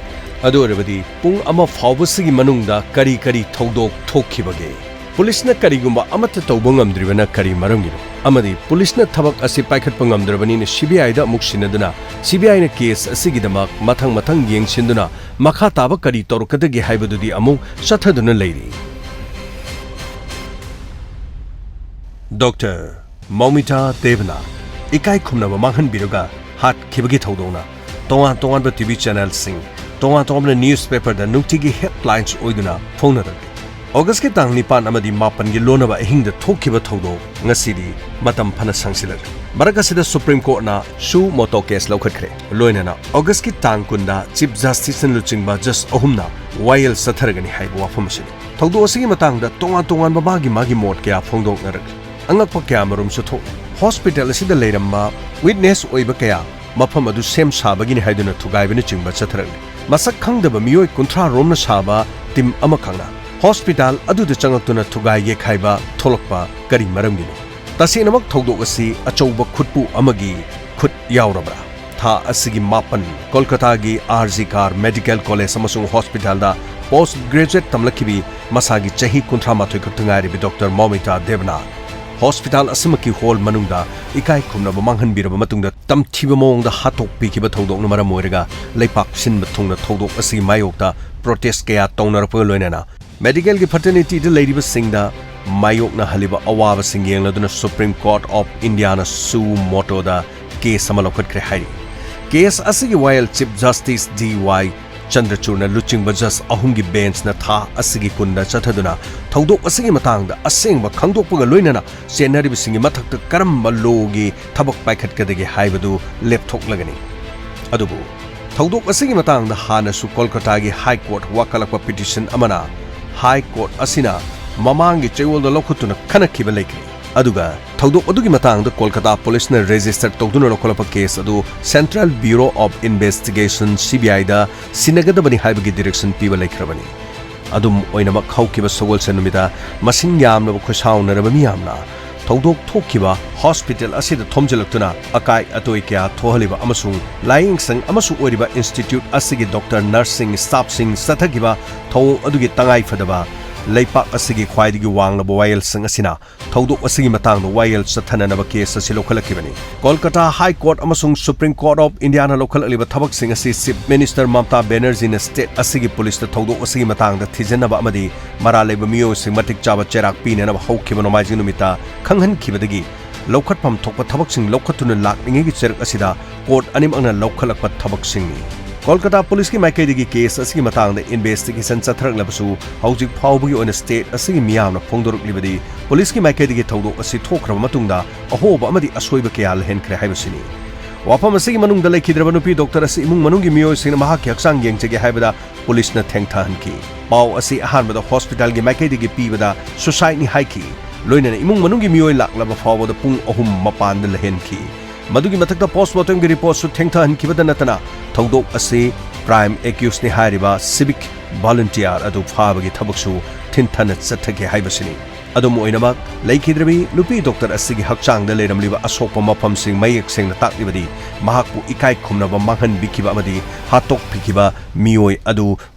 ꯑꯗꯨ ꯑꯣꯏꯔꯕꯗꯤ ꯄꯨꯡ ꯑꯃ ꯐꯥꯎꯕꯁꯤꯒꯤ ꯃꯅꯨꯡꯗ ꯀꯔꯤ ꯀꯔꯤ ꯊꯧꯗꯣꯛ ꯊꯣꯛꯈꯤꯕꯒꯦ? ꯄꯨꯂꯤꯁꯅ ꯀꯔꯤꯒꯨꯝꯕ ꯑꯃꯠꯇ ꯇꯧꯕ ꯉꯝꯗ꯭ꯔꯤꯕꯅ ꯀꯔꯤ ꯃꯔꯝꯒꯤꯅꯣ? ꯑꯃꯗꯤ ꯄꯨꯂꯤꯁꯅ ꯊꯕꯛ ꯑꯁꯤ ꯄꯥꯏꯈꯠꯄ ꯉꯝꯗ꯭ꯔꯕꯅꯤꯅ ꯁꯤ ꯕꯤ ꯑꯥꯏꯗ ꯑꯃꯨꯛ ꯁꯤꯟꯅꯗꯨꯅ ꯁꯤ ꯕꯤ ꯑꯥꯏꯅ ꯀꯦꯁ ꯑꯁꯤꯒꯤꯗꯃꯛ ꯃꯊꯪ ꯃꯊꯪ ꯌꯦꯡꯁꯤꯟꯗꯨꯅ ꯃꯈꯥ ꯇꯥꯕ ꯀꯔꯤ ꯇꯧꯔꯛꯀꯗꯒꯦ ꯍꯥꯏꯕꯗꯨꯗꯤ ꯑꯃꯨꯛ ꯆꯠꯊꯗꯨꯅ ꯂꯩꯔꯤ꯫ ꯗꯣꯛꯇꯔ ꯃꯧꯃꯤꯇꯥ ꯗꯦꯕꯅ ꯏꯀꯥꯏ ꯈꯨꯝꯅꯕ ꯃꯥꯡꯍꯟꯕꯤꯔꯒ ꯍꯥꯠꯈꯤꯕꯒꯤ ꯊꯧꯗꯣꯛꯅ ꯇꯣꯉꯥꯟ ꯇꯣꯉꯥꯟꯕ ꯇꯤ ꯚꯤ ꯆꯦꯅꯦꯜꯁꯤꯡ, ꯇꯣꯉꯥꯟ ꯇꯣꯉꯥꯟꯕ ꯅ꯭ꯌꯨꯁꯄꯦꯄꯔꯗ ꯅꯨꯡꯇꯤꯒꯤ ꯍꯦꯗꯂꯥꯏꯟꯁ ꯑꯣꯏꯗꯨꯅ ꯐꯣꯡꯅꯔꯛꯂꯤ꯫ ꯑꯣꯒꯁꯀꯤ ꯇꯥꯡ ꯅꯤꯄꯥꯟ ꯑꯃꯗꯤ ꯃꯥꯄꯟꯒꯤ ꯂꯣꯟꯅꯕ ꯑꯍꯤꯡꯗ ꯊꯣꯛꯈꯤꯕ ꯊꯧꯗꯣꯛ ꯉꯁꯤꯗꯤ ꯃꯇꯝ ꯐꯅ ꯁꯥꯡꯁꯤꯜꯂꯛꯂꯤ꯫ ꯃꯔꯛ ꯑꯁꯤꯗ ꯁꯨꯄ꯭ꯔꯤꯝ ꯀꯣꯔꯠꯅ ꯁꯨ ꯃꯣꯇꯣ ꯀꯦꯁ ꯂꯧꯈꯠꯈ꯭ꯔꯦ꯫ ꯂꯣꯏꯅꯅ ꯑꯣꯒꯁꯀꯤ ꯇꯥꯡ ꯀꯨꯟꯗ ꯆꯤꯐ ꯖꯁꯇꯤꯁꯅ ꯂꯨꯆꯤꯡꯕ ꯖꯁ ꯑꯍꯨꯝꯅ ꯋꯥꯌꯦꯜ ꯆꯠꯊꯔꯒꯅꯤ ꯍꯥꯏꯕ ꯋꯥꯐꯝ ꯑꯁꯤꯅꯤ꯫ ꯊꯧꯗꯣꯛ ꯑꯁꯤꯒꯤ ꯃꯇꯥꯡꯗ ꯇꯣꯉꯥꯟ ꯇꯣꯉꯥꯟꯕ ꯃꯥꯒꯤ ꯃꯥꯒꯤ ꯃꯣꯠ ꯀꯌꯥ ꯐꯣꯡꯗꯣꯛꯅꯔꯛꯂꯤ꯫ ꯑꯉꯛꯄ ꯀꯌꯥ ꯃꯔꯨꯝꯁꯨ ꯊꯣꯛꯂꯤ꯫ ꯍꯣꯁꯄꯤꯇꯥꯜ ꯑꯁꯤꯗ ꯂꯩꯔꯝꯕ ꯋꯤꯠꯅꯦꯁ ꯑꯣꯏꯕ ꯀꯌꯥ ꯃꯐꯝ ꯑꯗꯨ ꯁꯦꯝ ꯁꯥꯕꯒꯤꯅꯤ ꯍꯥꯏꯗꯨꯅ ꯊꯨꯒꯥꯏꯕꯅꯆꯤꯡꯕ ꯆꯠꯊꯔꯛꯂꯤ꯫ ꯃꯁꯛ ꯈꯪꯗꯕ ꯃꯤꯑꯣꯏ ꯀꯨꯟꯊ꯭ꯔꯥ ꯔꯣꯝꯅ ꯁꯥꯕ ꯇꯤꯝ ꯑꯃꯈꯛꯅ ꯍꯣꯁꯄꯤꯇꯥꯜ ꯑꯗꯨꯗ ꯆꯪꯂꯛꯇꯨꯅ ꯊꯨꯒꯥꯏ ꯌꯦꯛꯈꯥꯏꯕ ꯊꯣꯛꯂꯛꯄ ꯀꯔꯤ ꯃꯔꯝꯒꯤꯅꯣ? ꯇꯁꯦꯡꯅꯃꯛ ꯊꯧꯗꯣꯛ ꯑꯁꯤ ꯑꯆꯧꯕ ꯈꯨꯠꯄꯨ ꯑꯃꯒꯤ ꯈꯨꯠ ꯌꯥꯎꯔꯕ꯭ꯔꯥ? ꯊꯥ ꯑꯁꯤꯒꯤ ꯃꯥꯄꯟ ꯀꯣꯜꯀꯇꯥꯒꯤ R G Kar medical college ꯑꯃꯁꯨꯡ ꯍꯣꯁꯄꯤꯇꯥꯜꯗ ꯄꯣꯁ ꯒ꯭ꯔꯦꯖꯨꯑꯦꯠ ꯇꯝꯂꯛꯈꯤꯕꯤ ꯃꯁꯥꯒꯤ ꯆꯍꯤ ꯀꯨꯟꯊ꯭ꯔꯥ ꯃꯥꯊꯣꯏ ꯈꯛꯇ ꯉꯥꯏꯔꯤꯕꯤ ꯗꯣꯛꯇꯔ ꯃꯧꯃꯤꯇꯥ ꯗꯦꯕꯅꯥ ꯍꯣꯁꯄꯤꯇꯥꯜ ꯑꯁꯤꯃꯛꯀꯤ ꯍꯣꯜ ꯃꯅꯨꯡꯗ ꯏꯀꯥꯏ ꯈꯨꯝꯅꯕ ꯃꯥꯡꯍꯟꯕꯤꯔꯕ ꯃꯇꯨꯡꯗ ꯇꯝꯊꯤꯕ ꯃꯑꯣꯡꯗ ꯍꯥꯠꯇꯣꯛꯄꯤꯈꯤꯕ ꯊꯧꯗꯣꯛꯅ ꯃꯔꯝ ꯑꯣꯏꯔꯒ ꯂꯩꯄꯥꯛ ꯁꯤꯟꯕ ꯊꯨꯡꯅ ꯊꯧꯗꯣꯛ ꯑꯁꯤꯒꯤ ꯃꯥꯌꯣꯛꯇ ꯄ꯭ꯔꯣꯇꯦꯁ ꯀꯌꯥ ꯇꯧꯅꯔꯛꯄꯒ ꯂꯣꯏꯅꯅ ꯃꯦꯗꯤꯀꯦꯜꯒꯤ ꯐ꯭ꯔꯇꯔꯅꯤꯇꯤꯗ ꯂꯩꯔꯤꯕꯁꯤꯡꯗ ꯃꯥꯌꯣꯛꯅꯍꯜꯂꯤꯕ ꯑꯋꯥꯕꯁꯤꯡ ꯌꯦꯡꯂꯗꯨꯅ ꯁꯨꯄ꯭ꯔꯤꯝ ꯀꯣꯔꯠ ꯑꯣꯐ ꯏꯟꯗꯤꯌꯥꯅ ꯁꯨ ꯃꯣꯇꯣꯗ ꯀꯦꯁ ꯑꯃ ꯂꯧꯈꯠꯈ꯭ꯔꯦ ꯍꯥꯏꯔꯤ꯫ ꯀꯦꯁ ꯑꯁꯤꯒꯤ ꯋꯥꯌꯦꯜ ꯆꯤꯐ ꯖꯁꯇꯤꯁ ꯗꯤ ꯋꯥꯏ ꯆꯟꯗ꯭ꯔꯆꯨꯗꯅ ꯂꯨꯆꯤꯡꯕ ꯖꯁ ꯑꯍꯨꯝꯒꯤ ꯕꯦꯟꯆꯅ ꯊꯥ ꯑꯁꯤꯒꯤ ꯀꯨꯟꯗ ꯆꯠꯊꯗꯨꯅ ꯊꯧꯗꯣꯛ ꯑꯁꯤꯒꯤ ꯃꯇꯥꯡꯗ ꯑꯁꯦꯡꯕ ꯈꯪꯗꯣꯛꯄꯒ ꯂꯣꯏꯅꯅ ꯆꯦꯟꯅꯔꯤꯕꯁꯤꯡꯒꯤ ꯃꯊꯛꯇ ꯀꯔꯝꯕ ꯂꯣꯒꯤ ꯊꯕꯛ ꯄꯥꯏꯈꯠꯀꯗꯒꯦ ꯍꯥꯏꯕꯗꯨ ꯂꯦꯞꯊꯣꯛꯂꯒꯅꯤ꯫ ꯑꯗꯨꯕꯨ ꯊꯧꯗꯣꯛ ꯑꯁꯤꯒꯤ ꯃꯇꯥꯡꯗ ꯍꯥꯟꯅꯁꯨ ꯀꯣꯜꯀꯇꯥꯒꯤ ꯍꯥꯏ ꯀꯣꯔꯠ ꯋꯥꯀꯠꯂꯛꯄ ꯄꯤꯇꯤꯁꯟ ꯑꯃꯅ ꯍꯥꯏ ꯀꯣꯔꯠ ꯑꯁꯤꯅ ꯃꯃꯥꯡꯒꯤ ꯆꯌꯣꯜꯗ ꯂꯧꯈꯠꯇꯨꯅ ꯈꯟꯅꯈꯤꯕ ꯂꯩꯈ꯭ꯔꯦ꯫ ꯑꯗꯨꯒ ꯊꯧꯗꯣꯛ ꯑꯗꯨꯒꯤ ꯃꯇꯥꯡꯗ ꯀꯣꯜꯀꯇꯥ ꯄꯨꯂꯤꯁꯅ ꯔꯦꯖꯤꯁꯇꯔ ꯇꯧꯗꯨꯅ ꯂꯧꯈꯠꯂꯛꯄ ꯀꯦꯁ ꯑꯗꯨ central bureau of investigation, C B ꯑꯥꯏꯗ ꯁꯤꯟꯅꯒꯗꯕꯅꯤ ꯍꯥꯏꯕꯒꯤ ꯗꯤꯔꯦꯛꯁꯟ ꯄꯤꯕ ꯂꯩꯈ꯭ꯔꯕꯅꯤ꯫ ꯑꯗꯨꯝ ꯑꯣꯏꯅꯃꯛ, ꯍꯧꯈꯤꯕ ꯁꯒꯣꯜꯁꯦꯟ ꯅꯨꯃꯤꯠꯇ ꯃꯁꯤꯡ ꯌꯥꯝꯂꯕ ꯈꯨꯠꯁꯥꯎꯅꯔꯕ ꯃꯤꯌꯥꯝꯅ ꯊꯧꯗꯣꯛ ꯊꯣꯛꯈꯤꯕ ꯍꯣꯁꯄꯤꯇꯥꯜ ꯑꯁꯤꯗ ꯊꯣꯝꯖꯤꯜꯂꯛꯇꯨꯅ ꯑꯀꯥꯏ ꯑꯇꯣꯏ ꯀꯌꯥ ꯊꯣꯛꯍꯜꯂꯤꯕ ꯑꯃꯁꯨꯡ ꯂꯥꯌꯦꯡꯁꯪ ꯑꯃꯁꯨ ꯑꯣꯏꯔꯤꯕ ꯏꯟꯁꯇꯤꯇ꯭ꯌꯨꯠ ꯑꯁꯤꯒꯤ ꯗꯣꯛꯇꯔ, ꯅꯔꯁꯁꯤꯡ, ꯁ꯭ꯇꯥꯐꯁꯤꯡ ꯆꯠꯊꯈꯤꯕ ꯊꯧꯑꯣꯡ ꯑꯗꯨꯒꯤ ꯇꯉꯥꯏꯐꯗꯕ ꯂꯩꯄꯥꯛ ꯑꯁꯤꯒꯤ ꯈ꯭ꯋꯥꯏꯗꯒꯤ ꯋꯥꯡꯂꯕ ꯋꯥꯌꯦꯜꯁꯪ ꯑꯁꯤꯅ ꯊꯧꯗꯣꯛ ꯑꯁꯤꯒꯤ ꯃꯇꯥꯡꯗ ꯋꯥꯌꯦꯜ ꯆꯠꯊꯅꯅꯕ ꯀꯦꯁ ꯑꯁꯤ ꯂꯧꯈꯠꯂꯛꯈꯤꯕꯅꯤ꯫ ꯀꯣꯜꯀꯇꯥ ꯍꯥꯏ ꯀꯣꯔꯠ ꯑꯃꯁꯨꯡ ꯁꯨꯄ꯭ꯔꯤꯝ ꯀꯣꯔꯠ ꯑꯣꯐ ꯏꯟꯗꯤꯌꯥꯅ ꯂꯧꯈꯠꯂꯛꯂꯤꯕ ꯊꯕꯛꯁꯤꯡ ꯑꯁꯤ ꯆꯤꯐ ꯃꯤꯅꯤꯁꯇꯔ ꯃꯃꯇꯥ ꯕꯦꯅꯔꯖꯤꯅ ꯁ꯭ꯇꯦꯠ ꯑꯁꯤꯒꯤ ꯄꯨꯂꯤꯁꯇ ꯊꯧꯗꯣꯛ ꯑꯁꯤꯒꯤ ꯃꯇꯥꯡꯗ ꯊꯤꯖꯤꯟꯅꯕ ꯑꯃꯗꯤ ꯃꯔꯥꯜ ꯂꯩꯕ ꯃꯤꯑꯣꯏꯁꯤꯡ ꯃꯇꯤꯛ ꯆꯥꯕ ꯆꯩꯔꯥꯛ ꯄꯤꯅꯅꯕ ꯍꯧꯈꯤꯕ ꯅꯣꯡꯃꯥꯏꯖꯤꯡ ꯅꯨꯃꯤꯠꯇ ꯈꯪꯍꯟꯈꯤꯕꯗꯒꯤ ꯂꯧꯈꯠꯐꯝ ꯊꯣꯛꯄ ꯊꯕꯛꯁꯤꯡ ꯂꯧꯈꯠꯇꯨꯅ ꯂꯥꯛꯂꯤꯉꯩꯒꯤ ꯆꯩꯔꯛ ꯑꯁꯤꯗ ꯀꯣꯔꯠ ꯑꯅꯤꯃꯛꯅ ꯂꯧꯈꯠꯂꯛꯄ ꯊꯕꯛꯁꯤꯡꯅꯤ꯫ ꯀꯣꯜꯀꯇꯥ ꯄꯨꯂꯤꯁꯀꯤ ꯃꯥꯏꯀꯩꯗꯒꯤ ꯀꯦꯁ ꯑꯁꯤꯒꯤ ꯃꯇꯥꯡꯗ ꯏꯟꯚꯦꯁꯇꯤꯒꯦꯁꯟ ꯆꯠꯊꯔꯛꯂꯕꯁꯨ, ꯍꯧꯖꯤꯛ ꯐꯥꯎꯕꯒꯤ ꯑꯣꯏꯅ ꯁ꯭ꯇꯦꯠ ꯑꯁꯤꯒꯤ ꯃꯤꯌꯥꯝꯅ ꯐꯣꯡꯗꯣꯔꯛꯂꯤꯕꯗꯤ ꯄꯨꯂꯤꯁꯀꯤ ꯃꯥꯏꯀꯩꯗꯒꯤ ꯊꯧꯗꯣꯛ ꯑꯁꯤ ꯊꯣꯛꯈ꯭ꯔꯕ ꯃꯇꯨꯡꯗ ꯑꯍꯣꯕ ꯑꯃꯗꯤ ꯑꯁꯣꯏꯕ ꯀꯌꯥ ꯂꯩꯍꯟꯈ꯭ꯔꯦ ꯍꯥꯏꯕꯁꯤꯅꯤ꯫ ꯋꯥꯐꯝ ꯑꯁꯤꯒꯤ ꯃꯅꯨꯡꯗ ꯂꯩꯈꯤꯗ꯭ꯔꯕ ꯅꯨꯄꯤ ꯗꯣꯛꯇꯔ ꯑꯁꯤ ꯏꯃꯨꯡ ꯃꯅꯨꯡꯒꯤ ꯃꯤꯑꯣꯏꯁꯤꯡꯅ ꯃꯍꯥꯛꯀꯤ ꯍꯛꯆꯥꯡ ꯌꯦꯡꯖꯒꯦ ꯍꯥꯏꯕꯗ ꯄꯨꯂꯤꯁꯅ ꯊꯦꯡꯊꯍꯟꯈꯤ꯫ ꯄꯥꯎ ꯑꯁꯤ ꯑꯍꯥꯟꯕꯗ ꯍꯣꯁꯄꯤꯇꯥꯜꯒꯤ ꯃꯥꯏꯀꯩꯗꯒꯤ ꯄꯤꯕꯗ ꯁꯨꯁꯥꯏꯗꯅꯤ ꯍꯥꯏꯈꯤ꯫ ꯂꯣꯏꯅꯅ ꯏꯃꯨꯡ ꯃꯅꯨꯡꯒꯤ ꯃꯤꯑꯣꯏ ꯂꯥꯛꯂꯕ ꯐꯥꯎꯕꯗ ꯄꯨꯡ ꯑꯍꯨꯝ ꯃꯄꯥꯟꯗ ꯂꯩꯍꯟꯈꯤ꯫ ꯃꯗꯨꯒꯤ ꯃꯊꯛꯇ ꯄꯣꯁꯃꯣꯔꯇꯦꯝꯒꯤ ꯔꯤꯄꯣꯔꯠꯁꯨ ꯊꯦꯡꯊꯍꯟꯈꯤꯕꯗ ꯅꯠꯇꯅ ꯊꯧꯗꯣꯛ ꯑꯁꯤ ꯄ꯭ꯔꯥꯏꯝ ꯑꯦꯀ꯭ꯌꯨꯁꯅꯤ ꯍꯥꯏꯔꯤꯕ ꯁꯤꯚꯤꯛ ꯚꯣꯂꯨꯟꯇꯤꯌꯥꯔ ꯑꯗꯨ ꯐꯥꯕꯒꯤ ꯊꯕꯛꯁꯨ ꯊꯤꯟꯊꯅ ꯆꯠꯊꯈꯤ ꯍꯥꯏꯕꯁꯤꯅꯤ꯫ ꯑꯗꯨꯝ ꯑꯣꯏꯅꯃꯛ, ꯂꯩꯈꯤꯗ꯭ꯔꯕꯤ ꯅꯨꯄꯤ ꯗꯣꯛꯇꯔ ꯑꯁꯤꯒꯤ ꯍꯛꯆꯥꯡꯗ ꯂꯩꯔꯝꯂꯤꯕ ꯑꯁꯣꯛꯄ ꯃꯐꯝꯁꯤꯡ ꯃꯌꯦꯛ ꯁꯦꯡꯅ ꯇꯥꯛꯂꯤꯕꯗꯤ ꯃꯍꯥꯛꯄꯨ ꯏꯀꯥꯏ ꯈꯨꯝꯅꯕ ꯃꯥꯡꯍꯟꯕꯤꯈꯤꯕ ꯑꯃꯗꯤ ꯍꯥꯠꯇꯣꯛꯄꯤꯈꯤꯕ ꯃꯤꯑꯣꯏ ꯑꯗꯨ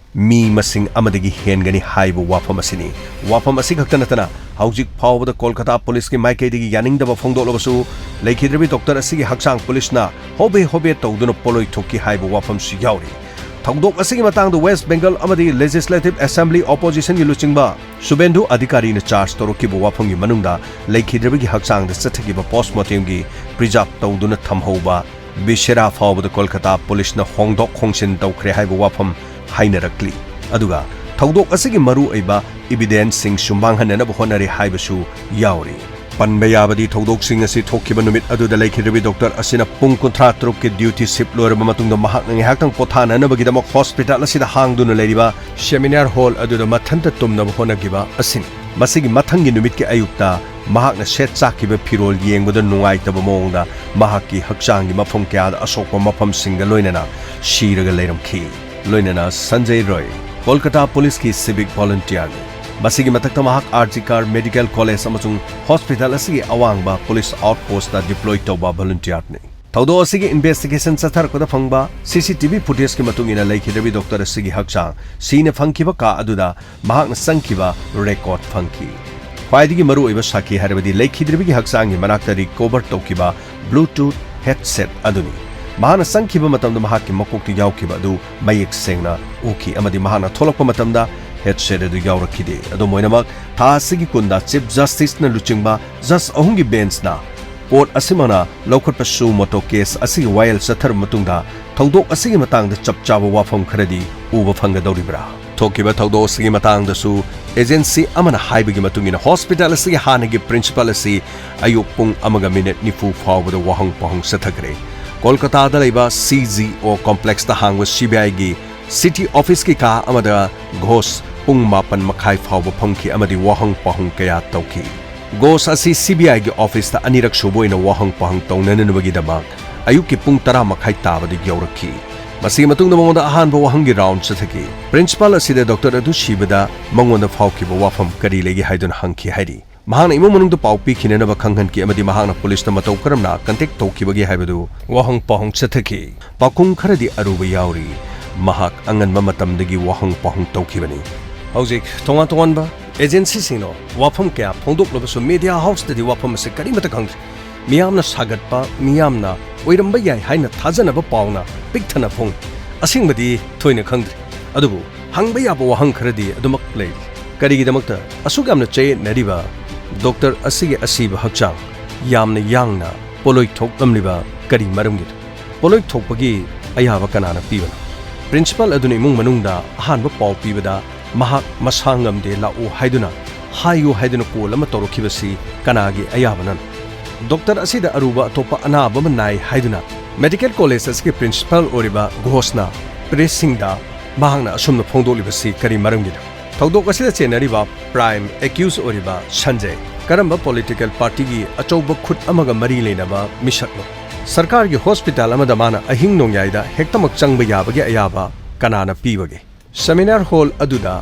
ꯃꯤ ꯃꯁꯤꯡ ꯑꯃꯗꯒꯤ ꯍꯦꯟꯒꯅꯤ ꯍꯥꯏꯕ ꯋꯥꯐꯝ ꯑꯁꯤꯅꯤ꯫ ꯋꯥꯐꯝ ꯑꯁꯤ ꯈꯛꯇ ꯅꯠꯇꯅ, ꯍꯧꯖꯤꯛ ꯐꯥꯎꯕꯗ ꯀꯣꯜꯀꯇꯥ ꯄꯨꯂꯤꯁꯀꯤ ꯃꯥꯏꯀꯩꯗꯒꯤ ꯌꯥꯅꯤꯡꯗꯕ ꯐꯣꯡꯗꯣꯛꯂꯕꯁꯨ, ꯂꯩꯈꯤꯗ꯭ꯔꯕꯤ ꯗꯣꯛꯇꯔ ꯑꯁꯤꯒꯤ ꯍꯛꯆꯥꯡ ꯄꯨꯂꯤꯁꯅ ꯍꯣꯕꯦ ꯍꯣꯕꯦ ꯇꯧꯗꯨꯅ ꯄꯣꯠꯂꯣꯏ ꯊꯣꯛꯈꯤ ꯍꯥꯏꯕ ꯋꯥꯐꯝꯁꯨ ꯌꯥꯎꯔꯤ꯫ ꯊꯧꯗꯣꯛ ꯑꯁꯤꯒꯤ ꯃꯇꯥꯡꯗ ꯋꯦꯁ꯭ꯠ ꯕꯦꯡꯒꯜ ꯑꯃꯗꯤ ꯂꯦꯖꯤꯁꯂꯦꯇꯤꯚ ꯑꯦꯁꯦꯝꯕ꯭ꯂꯤ ꯑꯣꯄꯣꯖꯤꯁꯟꯒꯤ ꯂꯨꯆꯤꯡꯕ ꯁꯨꯕꯦꯟꯗꯨ ꯑꯙꯤꯀꯥꯔꯤꯅ ꯆꯥꯔꯖ ꯇꯧꯔꯛꯈꯤꯕ ꯋꯥꯐꯝꯒꯤ ꯃꯅꯨꯡꯗ ꯂꯩꯈꯤꯗ꯭ꯔꯕꯒꯤ ꯍꯛꯆꯥꯡꯗ ꯆꯠꯊꯈꯤꯕ ꯄꯣꯁꯃꯣꯔꯇꯦꯝꯒꯤ ꯄ꯭ꯔꯤꯖꯥꯔꯚ ꯇꯧꯗꯨꯅ ꯊꯝꯍꯧꯕ ꯚꯤꯁꯦꯔꯥ ꯐꯥꯎꯕꯗ ꯀꯣꯜꯀꯇꯥ ꯄꯨꯂꯤꯁꯅ ꯍꯣꯡꯗꯣꯛ ꯍꯣꯡꯖꯤꯟ ꯇꯧꯈ꯭ꯔꯦ ꯍꯥꯏꯕ ꯋꯥꯐꯝ ꯍꯥꯏꯅꯔꯛꯂꯤ꯫ ꯑꯗꯨꯒ ꯊꯧꯗꯣꯛ ꯑꯁꯤꯒꯤ ꯃꯔꯨꯑꯣꯏꯕ ꯏꯚꯤꯗꯦꯟꯁꯁꯤꯡꯁꯨ ꯃꯥꯡꯍꯟꯅꯅꯕ ꯍꯣꯠꯅꯔꯤ ꯍꯥꯏꯕꯁꯨ ꯌꯥꯎꯔꯤ꯫ ꯄꯟꯕ ꯌꯥꯕꯗꯤ, ꯊꯧꯗꯣꯛꯁꯤꯡ ꯑꯁꯤ ꯊꯣꯛꯈꯤꯕ ꯅꯨꯃꯤꯠ ꯑꯗꯨꯗ ꯂꯩꯈꯤꯗ꯭ꯔꯕꯤ ꯗꯣꯛꯇꯔ ꯑꯁꯤꯅ ꯄꯨꯡ ꯀꯨꯟꯊ꯭ꯔꯥ ꯇꯔꯨꯛꯀꯤ ꯗ꯭ꯌꯨꯇꯤ ꯁꯤꯞ ꯂꯣꯏꯔꯕ ꯃꯇꯨꯡꯗ ꯃꯍꯥꯛꯅ ꯉꯥꯏꯍꯥꯛꯇꯪ ꯄꯣꯊꯥꯅꯅꯕꯒꯤꯗꯃꯛ ꯍꯣꯁꯄꯤꯇꯥꯜ ꯑꯁꯤꯗ ꯍꯥꯡꯗꯨꯅ ꯂꯩꯔꯤꯕ ꯁꯦꯃꯤꯅꯥꯔ ꯍꯣꯜ ꯑꯗꯨꯗ ꯃꯊꯟꯇ ꯇꯨꯝꯅꯕ ꯍꯣꯠꯅꯈꯤꯕ ꯑꯁꯤꯅꯤ꯫ ꯃꯁꯤꯒꯤ ꯃꯊꯪꯒꯤ ꯅꯨꯃꯤꯠꯀꯤ ꯑꯌꯨꯛꯇ ꯃꯍꯥꯛꯅ ꯁꯦꯠ ꯆꯥꯛꯈꯤꯕ ꯐꯤꯔꯣꯜ ꯌꯦꯡꯕꯗ ꯅꯨꯡꯉꯥꯏꯇꯕ ꯃꯑꯣꯡꯗ ꯃꯍꯥꯛꯀꯤ ꯍꯛꯆꯥꯡꯒꯤ ꯃꯐꯝ ꯀꯌꯥꯗ ꯑꯁꯣꯛꯄ ꯃꯐꯝꯁꯤꯡꯒ ꯂꯣꯏꯅꯅ ꯁꯤꯔꯒ ꯂꯩꯔꯝꯈꯤ꯫ ꯂꯣꯏꯅꯅ ꯁꯟꯖꯌ ꯔꯣꯏ, ꯀꯣꯜꯀꯇꯥ ꯄꯨꯂꯤꯁꯀꯤ ꯁꯤꯚꯤꯛ ꯚꯣꯂꯨꯟꯇꯤꯌꯥꯔꯅꯤ꯫ ꯃꯁꯤꯒꯤ ꯃꯊꯛꯇ ꯃꯍꯥꯛ R G Kar medical college ꯑꯃꯁꯨꯡ ꯍꯣꯁꯄꯤꯇꯥꯜ ꯑꯁꯤꯒꯤ ꯑꯋꯥꯡꯕ ꯄꯨꯂꯤꯁ ꯑꯥꯎꯠꯄꯣꯁꯇ ꯗꯤꯄ꯭ꯂꯣꯏ ꯇꯧꯕ ꯚꯣꯂꯨꯟꯇꯤꯌꯥꯔꯅꯤ꯫ ꯊꯧꯗꯣꯛ ꯑꯁꯤꯒꯤ ꯏꯟꯚꯦꯁꯇꯤꯒꯦꯁꯟ ꯆꯠꯊꯔꯛꯄꯗ ꯐꯪꯕ ꯁꯤ ꯁꯤ ꯇꯤ ꯚꯤ ꯐꯨꯇꯦꯖꯀꯤ ꯃꯇꯨꯡ ꯏꯟꯅ ꯂꯩꯈꯤꯗ꯭ꯔꯕꯤ ꯗꯣꯛꯇꯔ ꯑꯁꯤꯒꯤ ꯍꯛꯆꯥꯡ ꯁꯤꯅ ꯐꯪꯈꯤꯕ ꯀꯥ ꯑꯗꯨꯗ ꯃꯍꯥꯛꯅ ꯆꯪꯈꯤꯕ ꯔꯦꯀꯣꯔꯗ ꯐꯪꯈꯤ꯫ ꯈ꯭ꯋꯥꯏꯗꯒꯤ ꯃꯔꯨꯑꯣꯏꯕ ꯁꯥꯈꯤ ꯍꯥꯏꯔꯕꯗꯤ ꯂꯩꯈꯤꯗ꯭ꯔꯕꯤꯒꯤ ꯍꯛꯆꯥꯡꯒꯤ ꯃꯅꯥꯛꯇ ꯔꯤꯀꯣꯚꯔ ꯇꯧꯈꯤꯕ ꯕ꯭ꯂꯨꯇꯨꯊ ꯍꯦꯗꯁꯦꯠ ꯑꯗꯨꯅꯤ꯫ ꯃꯍꯥꯛꯅ ꯆꯪꯈꯤꯕ ꯃꯇꯝꯗ ꯃꯍꯥꯛꯀꯤ ꯃꯀꯣꯛꯇ ꯌꯥꯎꯈꯤꯕ ꯑꯗꯨ ꯃꯌꯦꯛ ꯁꯦꯡꯅ ꯎꯈꯤ ꯑꯃꯗꯤ ꯃꯍꯥꯛꯅ ꯊꯣꯛꯂꯛꯄ ꯃꯇꯝꯗ ꯍꯦꯗꯁꯦꯠ ꯑꯗꯨ ꯌꯥꯎꯔꯛꯈꯤꯗꯦ꯫ ꯑꯗꯨꯝ ꯑꯣꯏꯅꯃꯛ, ꯊꯥ ꯑꯁꯤꯒꯤ ꯀꯨꯟꯗ ꯆꯤꯐ ꯖꯁꯇꯤꯁꯅ ꯂꯨꯆꯤꯡꯕ ꯖꯁ ꯑꯍꯨꯝꯒꯤ ꯕꯦꯟꯆꯅ ꯀꯣꯔꯠ ꯑꯁꯤꯃꯛꯅ ꯂꯧꯈꯠꯄ ꯁꯨ ꯃꯣꯇꯣ ꯀꯦꯁ ꯑꯁꯤꯒꯤ ꯋꯥꯌꯦꯜ ꯆꯠꯊꯔꯕ ꯃꯇꯨꯡꯗ ꯊꯧꯗꯣꯛ ꯑꯁꯤꯒꯤ ꯃꯇꯥꯡꯗ ꯆꯞ ꯆꯥꯕ ꯋꯥꯐꯝ ꯈꯔꯗꯤ ꯎꯕ ꯐꯪꯒꯗꯧꯔꯤꯕ꯭ꯔꯥ? ꯊꯣꯛꯈꯤꯕ ꯊꯧꯗꯣꯛ ꯑꯁꯤꯒꯤ ꯃꯇꯥꯡꯗꯁꯨ ꯑꯦꯖꯦꯟꯁꯤ ꯑꯃꯅ ꯍꯥꯏꯕꯒꯤ ꯃꯇꯨꯡ ꯏꯟꯅ, ꯍꯣꯁꯄꯤꯇꯥꯜ ꯑꯁꯤꯒꯤ ꯍꯥꯟꯅꯒꯤ ꯄ꯭ꯔꯤꯟꯁꯤꯄꯥꯜ ꯑꯁꯤ ꯑꯌꯨꯛ ꯄꯨꯡ ꯑꯃꯒ ꯃꯤꯅꯤꯠ ꯅꯤꯐꯨ ꯐꯥꯎꯕꯗ ꯋꯥꯍꯪ ꯄꯥꯎꯍꯪ ꯆꯠꯊꯈ꯭ꯔꯦ꯫ ꯀꯣꯜꯀꯇꯥꯗ ꯂꯩꯕ ꯁꯤ ꯖꯤ ꯑꯣ ꯀꯣꯝꯄ꯭ꯂꯦꯛꯁꯇ ꯍꯥꯡꯕ ꯁꯤ ꯕꯤ ꯑꯥꯏꯒꯤ ꯁꯤꯇꯤ ꯑꯣꯐꯤꯁꯀꯤ ꯀꯥ ꯑꯃꯗ ꯘꯣꯁ ꯄꯨꯡ ꯃꯥꯄꯟ ꯃꯈꯥꯏ ꯐꯥꯎꯕ ꯐꯝꯈꯤ ꯑꯃꯗꯤ ꯋꯥꯍꯪ ꯄꯥꯎꯍꯪ ꯀꯌꯥ ꯇꯧꯈꯤ꯫ ꯘꯣꯁ ꯑꯁꯤ ꯁꯤ ꯕꯤ ꯑꯥꯏꯒꯤ ꯑꯣꯐꯤꯁꯇ ꯑꯅꯤꯔꯛ ꯁꯨꯕ ꯑꯣꯏꯅ ꯋꯥꯍꯪ ꯄꯥꯎꯍꯪ ꯇꯧꯅꯅꯕꯒꯤꯗꯃꯛ ꯑꯌꯨꯛꯀꯤ ꯄꯨꯡ ꯇꯔꯥ ꯃꯈꯥꯏ ꯇꯥꯕꯗ ꯌꯧꯔꯛꯈꯤ꯫ ꯃꯁꯤꯒꯤ ꯃꯇꯨꯡꯗ ꯃꯉꯣꯟꯗ ꯑꯍꯥꯟꯕ ꯋꯥꯍꯪꯒꯤ ꯔꯥꯎꯟꯗ ꯆꯠꯊꯈꯤ꯫ ꯄ꯭ꯔꯤꯟꯁꯤꯄꯥꯜ ꯑꯁꯤꯗ ꯗꯣꯛꯇꯔ ꯑꯗꯨ ꯁꯤꯕꯗ ꯃꯉꯣꯟꯗ ꯐꯥꯎꯈꯤꯕ ꯋꯥꯐꯝ ꯀꯔꯤ ꯂꯩꯒꯦ ꯍꯥꯏꯗꯨꯅ ꯍꯪꯈꯤ ꯍꯥꯏꯔꯤ꯫ ꯃꯍꯥꯛꯅ ꯏꯃꯨꯡ ꯃꯅꯨꯡꯗ ꯄꯥꯎ ꯄꯤꯈꯤꯅꯅꯕ ꯈꯪꯍꯟꯈꯤ ꯑꯃꯗꯤ ꯃꯍꯥꯛꯅ ꯄꯨꯂꯤꯁꯇ ꯃꯇꯧ ꯀꯔꯝꯅ ꯀꯟꯇꯦꯛ ꯇꯧꯈꯤꯕꯒꯦ ꯍꯥꯏꯕꯗꯨ ꯋꯥꯍꯪ ꯄꯥꯎꯍꯪ ꯆꯠꯊꯈꯤ꯫ ꯄꯥꯎꯈꯨꯝ ꯈꯔꯗꯤ ꯑꯔꯨꯕ ꯌꯥꯎꯔꯤ꯫ ꯃꯍꯥꯛ ꯑꯉꯟꯕ ꯃꯇꯝꯗꯒꯤ ꯋꯥꯍꯪ ꯄꯥꯎꯍꯪ ꯇꯧꯈꯤꯕꯅꯤ꯫ ꯍꯧꯖꯤꯛ ꯇꯣꯉꯥꯟ ꯇꯣꯉꯥꯟꯕ ꯑꯦꯖꯦꯟꯁꯤꯁꯤꯡꯅ ꯋꯥꯐꯝ ꯀꯌꯥ ꯐꯣꯡꯗꯣꯛꯂꯕꯁꯨ, ꯃꯦꯗꯤꯌꯥ ꯍꯥꯎꯁꯇꯗꯤ ꯋꯥꯐꯝ ꯑꯁꯤ ꯀꯔꯤꯃꯠꯇ ꯈꯪꯗ꯭ꯔꯤ꯫ ꯃꯤꯌꯥꯝꯅ ꯁꯥꯒꯠꯄ, ꯃꯤꯌꯥꯝꯅ ꯑꯣꯏꯔꯝꯕ ꯌꯥꯏ ꯍꯥꯏꯅ ꯊꯥꯖꯅꯕ ꯄꯥꯎꯅ ꯄꯤꯛ ꯊꯟꯅ ꯐꯣꯡꯏ꯫ ꯑꯁꯦꯡꯕꯗꯤ ꯊꯣꯏꯅ ꯈꯪꯗ꯭ꯔꯤ꯫ ꯑꯗꯨꯕꯨ ꯍꯪꯕ ꯌꯥꯕ ꯋꯥꯍꯪ ꯈꯔꯗꯤ ꯑꯗꯨꯃꯛ ꯂꯩꯔꯤ꯫ ꯀꯔꯤꯒꯤꯗꯃꯛꯇ ꯑꯁꯨꯛ ꯌꯥꯝꯅ ꯆꯌꯦꯠꯅꯔꯤꯕ ꯗꯣꯛꯇꯔ ꯑꯁꯤꯒꯤ ꯑꯁꯤꯕ ꯍꯛꯆꯥꯡ ꯌꯥꯝꯅ ꯌꯥꯡꯅ ꯄꯣꯠꯂꯣꯏ ꯊꯣꯛꯂꯝꯂꯤꯕ ꯀꯔꯤ ꯃꯔꯝꯒꯤꯅꯣ? ꯄꯣꯠꯂꯣꯏ ꯊꯣꯛꯄꯒꯤ ꯑꯌꯥꯕ ꯀꯅꯥꯅ ꯄꯤꯕꯅꯣ? ꯄ꯭ꯔꯤꯟꯁꯤꯄꯥꯜ ꯑꯗꯨꯅ ꯏꯃꯨꯡ ꯃꯅꯨꯡꯗ ꯑꯍꯥꯟꯕ ꯄꯥꯎ ꯄꯤꯕꯗ ꯃꯍꯥꯛ ꯃꯁꯥ ꯉꯝꯗꯦ, ꯂꯥꯛꯎ ꯍꯥꯏꯗꯨꯅ, ꯍꯥꯏꯌꯨ ꯍꯥꯏꯗꯨꯅ ꯀꯣꯜ ꯑꯃ ꯇꯧꯔꯛꯈꯤꯕꯁꯤ ꯀꯅꯥꯒꯤ ꯑꯌꯥꯕꯅꯣ? ꯗꯣꯛꯇꯔ ꯑꯁꯤꯗ ꯑꯔꯨꯕ ꯑꯇꯣꯞꯄ ꯑꯅꯥꯕ ꯑꯃ ꯅꯥꯏ ꯍꯥꯏꯗꯨꯅ ꯃꯦꯗꯤꯀꯦꯜ ꯀꯣꯂꯦꯖ ꯑꯁꯤꯒꯤ ꯄ꯭ꯔꯤꯟꯁꯤꯄꯥꯜ ꯑꯣꯏꯔꯤꯕ ꯘꯣꯁꯅ ꯄ꯭ꯔꯦꯁꯁꯤꯡꯗ ꯃꯍꯥꯛꯅ ꯑꯁꯨꯝꯅ ꯐꯣꯡꯗꯣꯛꯂꯤꯕꯁꯤ ꯀꯔꯤ ꯃꯔꯝꯒꯤꯅꯣ? ꯊꯧꯗꯣꯛ ꯑꯁꯤꯗ ꯆꯦꯟꯅꯔꯤꯕ ꯄ꯭ꯔꯥꯏꯝ ꯑꯦꯀ꯭ꯌꯨꯁ ꯑꯣꯏꯔꯤꯕ ꯁꯟꯖꯌ ꯀꯔꯝꯕ ꯄꯣꯂꯤꯇꯤꯀꯦꯜ ꯄꯥꯔꯇꯤꯒꯤ ꯑꯆꯧꯕ ꯈꯨꯠ ꯑꯃꯒ ꯃꯔꯤ ꯂꯩꯅꯕ ꯃꯤꯁꯛꯅꯣ? ꯁꯔꯀꯥꯔꯒꯤ ꯍꯣꯁꯄꯤꯇꯥꯜ ꯑꯃꯗ ꯃꯥꯅ ꯑꯍꯤꯡ ꯅꯣꯡꯌꯥꯏꯗ ꯍꯦꯛꯇꯃꯛ ꯆꯪꯕ ꯌꯥꯕꯒꯤ ꯑꯌꯥꯕ ꯀꯅꯥꯅ ꯄꯤꯕꯒꯦ? ꯁꯦꯃꯤꯅꯥꯔ ꯍꯣꯜ ꯑꯗꯨꯗ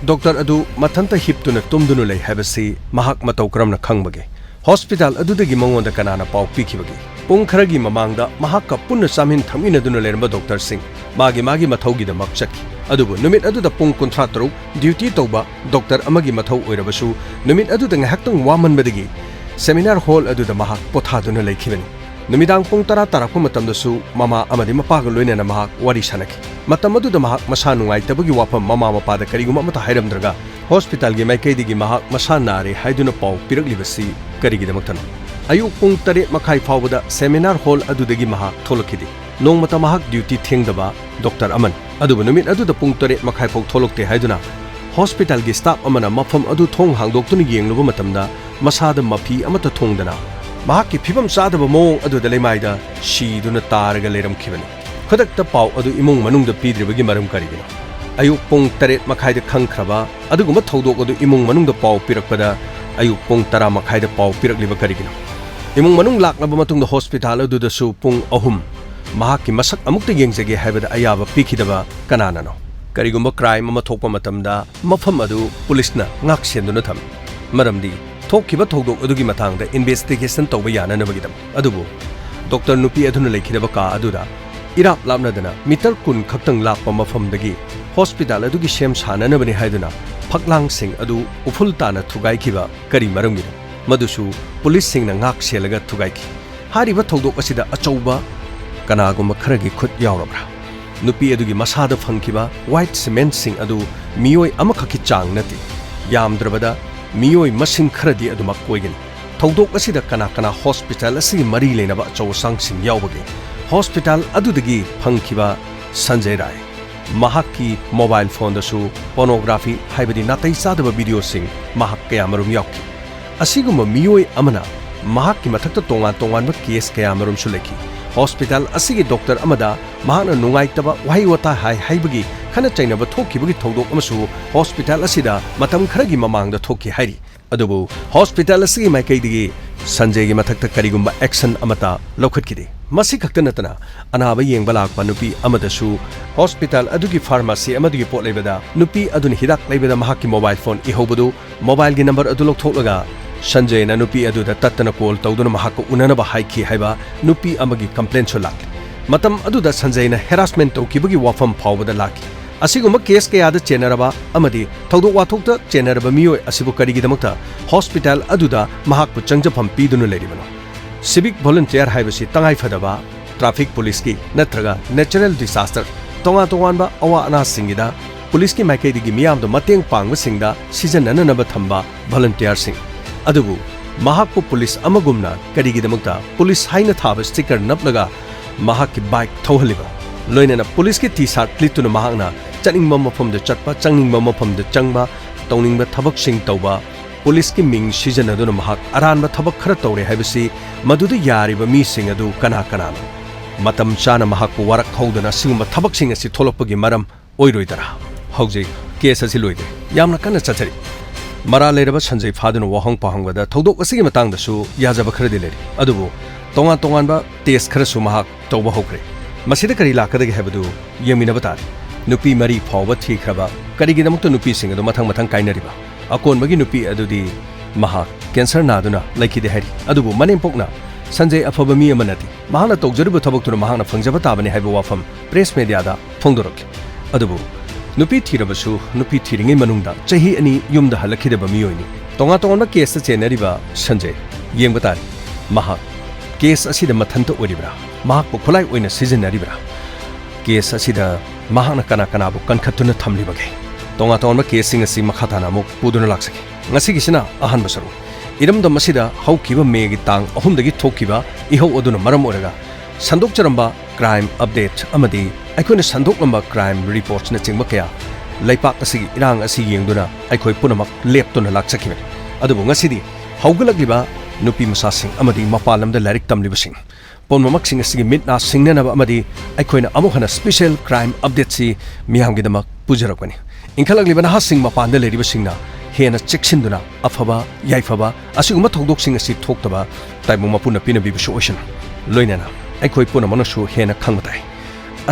ꯗꯣꯛꯇꯔ ꯑꯗꯨ ꯃꯊꯟꯇ ꯍꯤꯞꯇꯨꯅ ꯇꯨꯝꯗꯨꯅ ꯂꯩ ꯍꯥꯏꯕꯁꯤ ꯃꯍꯥꯛ ꯃꯇꯧ ꯀꯔꯝꯅ ꯈꯪꯕꯒꯦ? ꯍꯣꯁꯄꯤꯇꯥꯜ ꯑꯗꯨꯗꯒꯤ ꯃꯉꯣꯟꯗ ꯀꯅꯥꯅ ꯄꯥꯎ ꯄꯤꯈꯤꯕꯒꯦ? ꯄꯨꯡ ꯈꯔꯒꯤ ꯃꯃꯥꯡꯗ ꯃꯍꯥꯛꯀ ꯄꯨꯟꯅ ꯆꯥꯃꯤꯟ ꯊꯛꯃꯤꯟꯅꯗꯨꯅ ꯂꯩꯔꯝꯕ ꯗꯣꯛꯇꯔꯁꯤꯡ ꯃꯥꯒꯤ ꯃꯥꯒꯤ ꯃꯊꯧꯒꯤꯗꯃꯛ ꯆꯠꯈꯤ꯫ ꯑꯗꯨꯕꯨ ꯅꯨꯃꯤꯠ ꯑꯗꯨꯗ ꯄꯨꯡ ꯀꯨꯟꯊ꯭ꯔꯥ ꯇꯔꯨꯛ ꯗ꯭ꯌꯨꯇꯤ ꯇꯧꯕ ꯗꯣꯛꯇꯔ ꯑꯃꯒꯤ ꯃꯊꯧ ꯑꯣꯏꯔꯕꯁꯨ, ꯅꯨꯃꯤꯠ ꯑꯗꯨꯗ ꯉꯥꯏꯍꯥꯛꯇꯪ ꯋꯥꯃꯟꯕꯗꯒꯤ ꯁꯦꯃꯤꯅꯥꯔ ꯍꯣꯜ ꯑꯗꯨꯗ ꯃꯍꯥꯛ ꯄꯣꯊꯥꯗꯨꯅ ꯂꯩꯈꯤꯕꯅꯤ꯫ ꯅꯨꯃꯤꯗꯥꯡ ꯄꯨꯡ ꯇꯔꯥ ꯇꯥꯔꯛꯄ ꯃꯇꯝꯗꯁꯨ ꯃꯃꯥ ꯑꯃꯗꯤ ꯃꯄꯥꯒ ꯂꯣꯏꯅꯅ ꯃꯍꯥꯛ ꯋꯥꯔꯤ ꯁꯥꯟꯅꯈꯤ꯫ ꯃꯇꯝ ꯑꯗꯨꯗ ꯃꯍꯥꯛ ꯃꯁꯥ ꯅꯨꯡꯉꯥꯏꯇꯕꯒꯤ ꯋꯥꯐꯝ ꯃꯃꯥ ꯃꯄꯥꯗ ꯀꯔꯤꯒꯨꯝꯕ ꯑꯃꯠꯇ ꯍꯥꯏꯔꯝꯗ꯭ꯔꯒ, ꯍꯣꯁꯄꯤꯇꯥꯜꯒꯤ ꯃꯥꯏꯀꯩꯗꯒꯤ ꯃꯍꯥꯛ ꯃꯁꯥ ꯅꯥꯔꯦ ꯍꯥꯏꯗꯨꯅ ꯄꯥꯎ ꯄꯤꯔꯛꯂꯤꯕꯁꯤ ꯀꯔꯤꯒꯤꯗꯃꯛꯇꯅꯣ? ꯑꯌꯨꯛ ꯄꯨꯡ ꯇꯔꯦꯠ ꯃꯈꯥꯏ ꯐꯥꯎꯕꯗ ꯁꯦꯃꯤꯅꯥꯔ ꯍꯣꯜ ꯑꯗꯨꯗꯒꯤ ꯃꯍꯥꯛ ꯊꯣꯛꯂꯛꯈꯤꯗꯦ꯫ ꯅꯣꯡꯃꯇ ꯃꯍꯥꯛ ꯗ꯭ꯌꯨꯇꯤ ꯊꯦꯡꯗꯕ ꯗꯣꯛꯇꯔ ꯑꯃꯅꯤ꯫ ꯑꯗꯨꯕꯨ ꯅꯨꯃꯤꯠ ꯑꯗꯨꯗ ꯄꯨꯡ ꯇꯔꯦꯠ ꯃꯈꯥꯏ ꯐꯥꯎ ꯊꯣꯛꯂꯛꯇꯦ ꯍꯥꯏꯗꯨꯅ ꯍꯣꯁꯄꯤꯇꯥꯜꯒꯤ ꯁ꯭ꯇꯥꯐ ꯑꯃꯅ ꯃꯐꯝ ꯑꯗꯨ ꯊꯣꯡ ꯍꯥꯡꯗꯣꯛꯇꯨꯅ ꯌꯦꯡꯂꯨꯕ ꯃꯇꯝꯗ, ꯃꯁꯥꯗ ꯃꯐꯤ ꯑꯃꯠꯇ ꯊꯣꯡꯗꯅ, ꯃꯍꯥꯛꯀꯤ ꯐꯤꯕꯝ ꯆꯥꯗꯕ ꯃꯑꯣꯡ ꯑꯗꯨꯗ ꯂꯩꯃꯥꯏꯗ ꯁꯤꯗꯨꯅ ꯇꯥꯔꯒ ꯂꯩꯔꯝꯈꯤꯕꯅꯤ꯫ ꯈꯨꯗꯛꯇ ꯄꯥꯎ ꯑꯗꯨ ꯏꯃꯨꯡ ꯃꯅꯨꯡꯗ ꯄꯤꯗ꯭ꯔꯤꯕꯒꯤ ꯃꯔꯝ ꯀꯔꯤꯒꯤꯅꯣ? ꯑꯌꯨꯛ ꯄꯨꯡ ꯇꯔꯦꯠ ꯃꯈꯥꯏꯗ ꯈꯪꯈ꯭ꯔꯕ ꯑꯗꯨꯒꯨꯝꯕ ꯊꯧꯗꯣꯛ ꯑꯗꯨ ꯏꯃꯨꯡ ꯃꯅꯨꯡꯗ ꯄꯥꯎ ꯄꯤꯔꯛꯄꯗ, ꯑꯌꯨꯛ ꯄꯨꯡ ꯇꯔꯥ ꯃꯈꯥꯏꯗ ꯄꯥꯎ ꯄꯤꯔꯛꯂꯤꯕ ꯀꯔꯤꯒꯤꯅꯣ? ꯏꯃꯨꯡ ꯃꯅꯨꯡ ꯂꯥꯛꯂꯕ ꯃꯇꯨꯡꯗ ꯍꯣꯁꯄꯤꯇꯥꯜ ꯑꯗꯨꯗꯁꯨ ꯄꯨꯡ ꯑꯍꯨꯝ ꯃꯍꯥꯛꯀꯤ ꯃꯁꯛ ꯑꯃꯨꯛꯇ ꯌꯦꯡꯖꯒꯦ ꯍꯥꯏꯕꯗ ꯑꯌꯥꯕ ꯄꯤꯈꯤꯗꯕ ꯀꯅꯥꯅꯅꯣ? ꯀꯔꯤꯒꯨꯝꯕ ꯀ꯭ꯔꯥꯏꯝ ꯑꯃ ꯊꯣꯛꯄ ꯃꯇꯝꯗ ꯃꯐꯝ ꯑꯗꯨ ꯄꯨꯂꯤꯁꯅ ꯉꯥꯛ ꯁꯦꯟꯗꯨꯅ ꯊꯝꯃꯤ꯫ ꯃꯔꯝꯗꯤ ꯊꯣꯛꯈꯤꯕ ꯊꯧꯗꯣꯛ ꯑꯗꯨꯒꯤ ꯃꯇꯥꯡꯗ ꯏꯟꯚꯦꯁꯇꯤꯒꯦꯁꯟ ꯇꯧꯕ ꯌꯥꯅꯅꯕꯒꯤꯗꯃꯛ꯫ ꯑꯗꯨꯕꯨ ꯗꯣꯛꯇꯔ ꯅꯨꯄꯤ ꯑꯗꯨꯅ ꯂꯩꯈꯤꯗꯕ ꯀꯥ ꯑꯗꯨꯗ ꯏꯔꯥꯞ ꯂꯥꯞꯅꯗꯅ ꯃꯤꯇꯔ ꯀꯨꯟ ꯈꯛꯇꯪ ꯂꯥꯞꯄ ꯃꯐꯝꯗꯒꯤ ꯍꯣꯁꯄꯤꯇꯥꯜ ꯑꯗꯨꯒꯤ ꯁꯦꯝ ꯁꯥꯅꯅꯕꯅꯤ ꯍꯥꯏꯗꯨꯅ ꯐꯛꯂꯥꯡꯁꯤꯡ ꯑꯗꯨ ꯎꯐꯨꯜ ꯇꯥꯅ ꯊꯨꯒꯥꯏꯈꯤꯕ ꯀꯔꯤ ꯃꯔꯝꯒꯤꯅꯣ? ꯃꯗꯨꯁꯨ ꯄꯨꯂꯤꯁꯁꯤꯡꯅ ꯉꯥꯛ ꯁꯦꯜꯂꯒ ꯊꯨꯒꯥꯏꯈꯤ꯫ ꯍꯥꯏꯔꯤꯕ ꯊꯧꯗꯣꯛ ꯑꯁꯤꯗ ꯑꯆꯧꯕ ꯀꯅꯥꯒꯨꯝꯕ ꯈꯔꯒꯤ ꯈꯨꯠ ꯌꯥꯎꯔꯕ꯭ꯔꯥ? ꯅꯨꯄꯤ ꯑꯗꯨꯒꯤ ꯃꯁꯥꯗ ꯐꯪꯈꯤꯕ ꯋꯥꯏꯠ ꯁꯤꯃꯦꯟꯠꯁꯤꯡ ꯑꯗꯨ ꯃꯤꯑꯣꯏ ꯑꯃꯈꯛꯀꯤ ꯆꯥꯡ ꯅꯠꯇꯦ, ꯌꯥꯝꯗ꯭ꯔꯕꯗ ꯃꯤꯑꯣꯏ ꯃꯁꯤꯡ ꯈꯔꯗꯤ ꯑꯗꯨꯃꯛ ꯑꯣꯏꯒꯅꯤ꯫ ꯊꯧꯗꯣꯛ ꯑꯁꯤꯗ ꯀꯅꯥ ꯀꯅꯥ ꯍꯣꯁꯄꯤꯇꯥꯜ ꯑꯁꯤꯒꯤ ꯃꯔꯤ ꯂꯩꯅꯕ ꯑꯆꯧ ꯑꯁꯥꯡꯁꯤꯡ ꯌꯥꯎꯕꯒꯦ? ꯍꯣꯁꯄꯤꯇꯥꯜ ꯑꯗꯨꯗꯒꯤ ꯐꯪꯈꯤꯕ ꯁꯟꯖꯌ ꯔꯥꯏ, ꯃꯍꯥꯛꯀꯤ ꯃꯣꯕꯥꯏꯜ ꯐꯣꯟꯗꯁꯨ ꯄꯣꯔꯅꯣꯒ꯭ꯔꯥꯐꯤ, ꯍꯥꯏꯕꯗꯤ ꯅꯥꯇꯩ ꯆꯥꯗꯕ ꯚꯤꯗꯤꯑꯣꯁꯤꯡ ꯃꯍꯥꯛ ꯀꯌꯥꯃꯔꯨꯝ ꯌꯥꯎꯈꯤ꯫ ꯑꯁꯤꯒꯨꯝꯕ ꯃꯤꯑꯣꯏ ꯑꯃꯅ ꯃꯍꯥꯛꯀꯤ ꯃꯊꯛꯇ ꯇꯣꯉꯥꯟ ꯇꯣꯉꯥꯟꯕ ꯀꯦꯁ ꯀꯌꯥꯃꯔꯨꯝꯁꯨ ꯂꯩꯈꯤ꯫ ꯍꯣꯁꯄꯤꯇꯥꯜ ꯑꯁꯤꯒꯤ ꯗꯣꯛꯇꯔ ꯑꯃꯗ ꯃꯍꯥꯛꯅ ꯅꯨꯡꯉꯥꯏꯇꯕ ꯋꯥꯍꯩ ꯋꯥꯇꯥ ꯍꯥꯏ ꯍꯥꯏꯕꯒꯤ ꯈꯠꯅ ꯆꯩꯅꯕ ꯊꯣꯛꯈꯤꯕꯒꯤ ꯊꯧꯗꯣꯛ ꯑꯃꯁꯨ ꯍꯣꯁꯄꯤꯇꯥꯜ ꯑꯁꯤꯗ ꯃꯇꯝ ꯈꯔꯒꯤ ꯃꯃꯥꯡꯗ ꯊꯣꯛꯈꯤ ꯍꯥꯏꯔꯤ꯫ ꯑꯗꯨꯕꯨ ꯍꯣꯁꯄꯤꯇꯥꯜ ꯑꯁꯤꯒꯤ ꯃꯥꯏꯀꯩꯗꯒꯤ ꯁꯟꯖꯦꯒꯤ ꯃꯊꯛꯇ ꯀꯔꯤꯒꯨꯝꯕ action ꯑꯃꯠꯇ ꯂꯧꯈꯠꯈꯤꯗꯦ꯫ ꯃꯁꯤ ꯈꯛꯇ ꯅꯠꯇꯅ, ꯑꯅꯥꯕ ꯌꯦꯡꯕ ꯂꯥꯛꯄ ꯅꯨꯄꯤ ꯑꯃꯗꯁꯨ hospital ꯑꯗꯨꯒꯤ pharmacy ꯑꯃꯗꯨꯒꯤ ꯄꯣꯠ ꯂꯩꯕꯗ ꯅꯨꯄꯤ ꯑꯗꯨꯅ ꯍꯤꯗꯥꯛ ꯂꯩꯕꯗ ꯃꯍꯥꯛꯀꯤ mobile phone ꯏꯍꯧꯕꯗꯨ, mobileꯒꯤ number ꯑꯗꯨ ꯂꯧꯊꯣꯛꯂꯒ ꯁꯟꯖꯦꯅ ꯅꯨꯄꯤ ꯑꯗꯨꯗ ꯇꯠꯇꯅ call ꯇꯧꯗꯨꯅ ꯃꯍꯥꯛꯀ ꯎꯅꯅꯕ ꯍꯥꯏꯈꯤ ꯍꯥꯏꯕ ꯅꯨꯄꯤ ꯑꯃꯒꯤ complaintꯁꯨ ꯂꯥꯛꯂꯤ꯫ ꯃꯇꯝ ꯑꯗꯨꯗ ꯁꯟꯖꯦꯅ harassment ꯇꯧꯈꯤꯕꯒꯤ ꯋꯥꯐꯝ ꯐꯥꯎꯕꯗ ꯂꯥꯛꯈꯤ꯫ ꯑꯁꯤꯒꯨꯝꯕ case ꯀꯌꯥꯗ ꯆꯦꯟꯅꯔꯕ ꯑꯃꯗꯤ ꯊꯧꯗꯣꯛ ꯋꯥꯊꯣꯛꯇ ꯆꯦꯟꯅꯔꯕ ꯃꯤꯑꯣꯏ ꯑꯁꯤꯕꯨ ꯀꯔꯤꯒꯤꯗꯃꯛꯇ hospital ꯑꯗꯨꯗ ꯃꯍꯥꯛꯄꯨ ꯆꯪꯖꯐꯝ ꯄꯤꯗꯨꯅ ꯂꯩꯔꯤꯕꯅꯣ? Civic volunteer ꯍꯥꯏꯕꯁꯤ ꯇꯉꯥꯏ ꯐꯗꯕ traffic policeꯀꯤ ꯅꯠꯇ꯭ꯔꯒ natural disaster, ꯇꯣꯉꯥꯟ ꯇꯣꯉꯥꯟꯕ ꯑꯋꯥ ꯑꯅꯥꯁꯤꯡꯒꯤꯗ policeꯀꯤ ꯃꯥꯏꯀꯩꯗꯒꯤ ꯃꯤꯌꯥꯝꯗ ꯃꯇꯦꯡ ꯄꯥꯡꯕꯁꯤꯡꯗ ꯁꯤꯖꯤꯟꯅꯅꯅꯕ ꯊꯝꯕ volunteerꯁꯤꯡ꯫ ꯑꯗꯨꯕꯨ ꯃꯍꯥꯛꯄꯨ police ꯑꯃꯒꯨꯝꯅ ꯀꯔꯤꯒꯤꯗꯃꯛꯇ police ꯍꯥꯏꯅ ꯊꯥꯕ sticker ꯅꯞꯂꯒ ꯃꯍꯥꯛꯀꯤ bike ꯊꯧꯍꯜꯂꯤꯕ? ꯂꯣꯏꯅꯅ policeꯀꯤ T-shirt ꯂꯤꯠꯇꯨꯅ ꯃꯍꯥꯛꯅ ꯆꯠꯅꯤꯡꯕ ꯃꯐꯝꯗ ꯆꯠꯄ, ꯆꯪꯅꯤꯡꯕ ꯃꯐꯝꯗ ꯆꯪꯕ, ꯇꯧꯅꯤꯡꯕ ꯊꯕꯛꯁꯤꯡ ꯇꯧꯕ, policeꯀꯤ ꯃꯤꯡ ꯁꯤꯖꯤꯟꯅꯗꯨꯅ ꯃꯍꯥꯛ ꯑꯔꯥꯟꯕ ꯊꯕꯛ ꯈꯔ ꯇꯧꯔꯦ ꯍꯥꯏꯕꯁꯤ ꯃꯗꯨꯗ ꯌꯥꯔꯤꯕ ꯃꯤꯁꯤꯡ ꯑꯗꯨ ꯀꯅꯥ ꯀꯅꯥꯅꯣ? ꯃꯇꯝ ꯆꯥꯅ ꯃꯍꯥꯛꯄꯨ ꯋꯥꯔꯛ ꯍꯧꯗꯅ ꯑꯁꯤꯒꯨꯝꯕ ꯊꯕꯛꯁꯤꯡ ꯑꯁꯤ ꯊꯣꯛꯂꯛꯄꯒꯤ ꯃꯔꯝ ꯑꯣꯏꯔꯣꯏꯗꯔꯥ? ꯍꯧꯖꯤꯛ case ꯑꯁꯤ ꯂꯣꯏꯗ꯭ꯔꯤ, ꯌꯥꯝꯅ ꯀꯟꯅ ꯆꯠꯊꯔꯤ꯫ ꯃꯔꯥꯜ ꯂꯩꯔꯕ ꯁꯟꯖꯩ ꯐꯥꯗꯨꯅ ꯋꯥꯍꯪ ꯄꯥꯎꯍꯪꯕꯗ ꯊꯧꯗꯣꯛ ꯑꯁꯤꯒꯤ ꯃꯇꯥꯡꯗꯁꯨ ꯌꯥꯖꯕ ꯈꯔꯗꯤ ꯂꯩꯔꯤ, ꯑꯗꯨꯕꯨ ꯇꯣꯉꯥꯟ ꯇꯣꯉꯥꯟꯕ test ꯈꯔꯁꯨ ꯃꯍꯥꯛ ꯇꯧꯕ ꯍꯧꯈ꯭ꯔꯦ꯫ ꯃꯁꯤꯗ ꯀꯔꯤ ꯂꯥꯛꯀꯗꯒꯦ ꯍꯥꯏꯕꯗꯨ ꯌꯦꯡꯃꯤꯟꯅꯕ ꯇꯥꯔꯦ꯫ ꯅꯨꯄꯤ ꯃꯔꯤ ꯐꯥꯎꯕ ꯊꯤꯈ꯭ꯔꯕ, ꯀꯔꯤꯒꯤꯗꯃꯛꯇ ꯅꯨꯄꯤꯁꯤꯡ ꯑꯗꯨ ꯃꯊꯪ ꯃꯊꯪ ꯀꯥꯏꯅꯔꯤꯕ? ꯑꯀꯣꯟꯕꯒꯤ ꯅꯨꯄꯤ ꯑꯗꯨꯗꯤ ꯃꯍꯥꯛ cancer ꯅꯥꯗꯨꯅ ꯂꯩꯈꯤꯗꯦ ꯍꯥꯏꯔꯤ꯫ ꯑꯗꯨꯕꯨ ꯃꯅꯦꯝꯄꯣꯛꯅ ꯁꯟꯖꯩ ꯑꯐꯕ ꯃꯤ ꯑꯃ ꯅꯠꯇꯦ, ꯃꯍꯥꯛꯅ ꯇꯧꯖꯔꯤꯕ ꯊꯕꯛꯇꯨꯅ ꯃꯍꯥꯛꯅ ꯐꯪꯖꯕ ꯇꯥꯕꯅꯤ ꯍꯥꯏꯕ ꯋꯥꯐꯝ press mediaꯗ ꯐꯣꯡꯗꯣꯔꯛꯈꯤ꯫ ꯑꯗꯨꯕꯨ ꯅꯨꯄꯤ ꯊꯤꯔꯕꯁꯨ ꯅꯨꯄꯤ ꯊꯤꯔꯤꯉꯩ ꯃꯅꯨꯡꯗ ꯆꯍꯤ ꯑꯅꯤ ꯌꯨꯝꯗ ꯍꯜꯂꯛꯈꯤꯗꯕ ꯃꯤꯑꯣꯏꯅꯤ꯫ ꯇꯣꯉꯥꯟ ꯇꯣꯉꯥꯟꯕ caseꯇ ꯆꯦꯟꯅꯔꯤꯕ ꯁꯟꯖꯩ, ꯌꯦꯡꯕ ꯇꯥꯔꯦ, ꯃꯍꯥꯛ case ꯑꯁꯤꯗ ꯃꯊꯟꯇ ꯑꯣꯏꯔꯤꯕ꯭ꯔꯥ? ꯃꯍꯥꯛꯄꯨ ꯈꯨꯠꯂꯥꯏ ꯑꯣꯏꯅ ꯁꯤꯖꯤꯟꯅꯔꯤꯕ꯭ꯔꯥ? Case ꯑꯁꯤꯗ ꯃꯍꯥꯛꯅ ꯀꯅꯥ ꯀꯅꯥꯕꯨ ꯀꯟꯈꯠꯇꯨꯅ ꯊꯝꯂꯤꯕꯒꯦ? ꯇꯣꯉꯥꯟ ꯇꯣꯉꯥꯟꯕ caseꯁꯤꯡ ꯑꯁꯤ ꯃꯈꯥ ꯇꯥꯅ ꯑꯃꯨꯛ ꯄꯨꯗꯨꯅ ꯂꯥꯛꯆꯒꯦ꯫ ꯉꯁꯤꯒꯤꯁꯤꯅ ꯑꯍꯥꯟꯕ ꯁꯔꯨꯛ꯫ ꯏꯔꯝꯗꯝ ꯑꯁꯤꯗ ꯍꯧꯈꯤꯕ Mayꯒꯤ ꯇꯥꯡ ꯑꯍꯨꯝꯗꯒꯤ ꯊꯣꯛꯈꯤꯕ ꯏꯍꯧ ꯑꯗꯨꯅ ꯃꯔꯝ ꯑꯣꯏꯔꯒ ꯁꯟꯗꯣꯛꯆꯔꯝꯕ crime update ꯑꯃꯗꯤ ꯑꯩꯈꯣꯏꯅ ꯁꯟꯗꯣꯛꯂꯝꯕ crime reportsꯅꯆꯤꯡꯕ ꯀꯌꯥ, ꯂꯩꯄꯥꯛ ꯑꯁꯤꯒꯤ ꯏꯔꯥꯡ ꯑꯁꯤ ꯌꯦꯡꯗꯨꯅ ꯑꯩꯈꯣꯏ ꯄꯨꯝꯅꯃꯛ ꯂꯦꯞꯇꯨꯅ ꯂꯥꯛꯆꯈꯤꯕꯅꯤ꯫ ꯑꯗꯨꯕꯨ ꯉꯁꯤꯗꯤ ꯍꯧꯒꯠꯂꯛꯂꯤꯕ ꯅꯨꯄꯤ ꯃꯆꯥꯁꯤꯡ ꯑꯃꯗꯤ ꯃꯄꯥꯟ ꯂꯝꯗ ꯂꯥꯏꯔꯤꯛ ꯇꯝꯂꯤꯕꯁꯤꯡ ꯄꯨꯝꯅꯃꯛꯁꯤꯡ ꯑꯁꯤꯒꯤ ꯃꯤꯠ ꯅꯥ ꯁꯤꯡꯅꯅꯕ ꯑꯃꯗꯤ ꯑꯩꯈꯣꯏꯅ ꯑꯃꯨꯛ ꯍꯟꯅ special crime updateꯁꯤ ꯃꯤꯌꯥꯝꯒꯤꯗꯃꯛ ꯄꯨꯖꯔꯛꯄꯅꯤ꯫ ꯏꯟꯈꯠꯂꯛꯂꯤꯕ ꯅꯍꯥꯁꯤꯡ ꯃꯄꯥꯟꯗ ꯂꯩꯔꯤꯕꯁꯤꯡꯅ ꯍꯦꯟꯅ ꯆꯦꯛꯁꯤꯟꯗꯨꯅ ꯑꯐꯕ ꯌꯥꯏꯐꯕ ꯑꯁꯤꯒꯨꯝꯕ ꯊꯧꯗꯣꯛꯁꯤꯡ ꯑꯁꯤ ꯊꯣꯛꯇꯕ ꯇꯥꯏꯕꯪ ꯃꯄꯨꯅ ꯄꯤꯅꯕꯤꯕꯁꯨ ꯑꯣꯏꯁꯅꯨ꯫ ꯂꯣꯏꯅꯅ ꯑꯩꯈꯣꯏ ꯄꯨꯝꯅꯃꯛꯅꯁꯨ ꯍꯦꯟꯅ ꯈꯪꯕ ꯇꯥꯏ꯫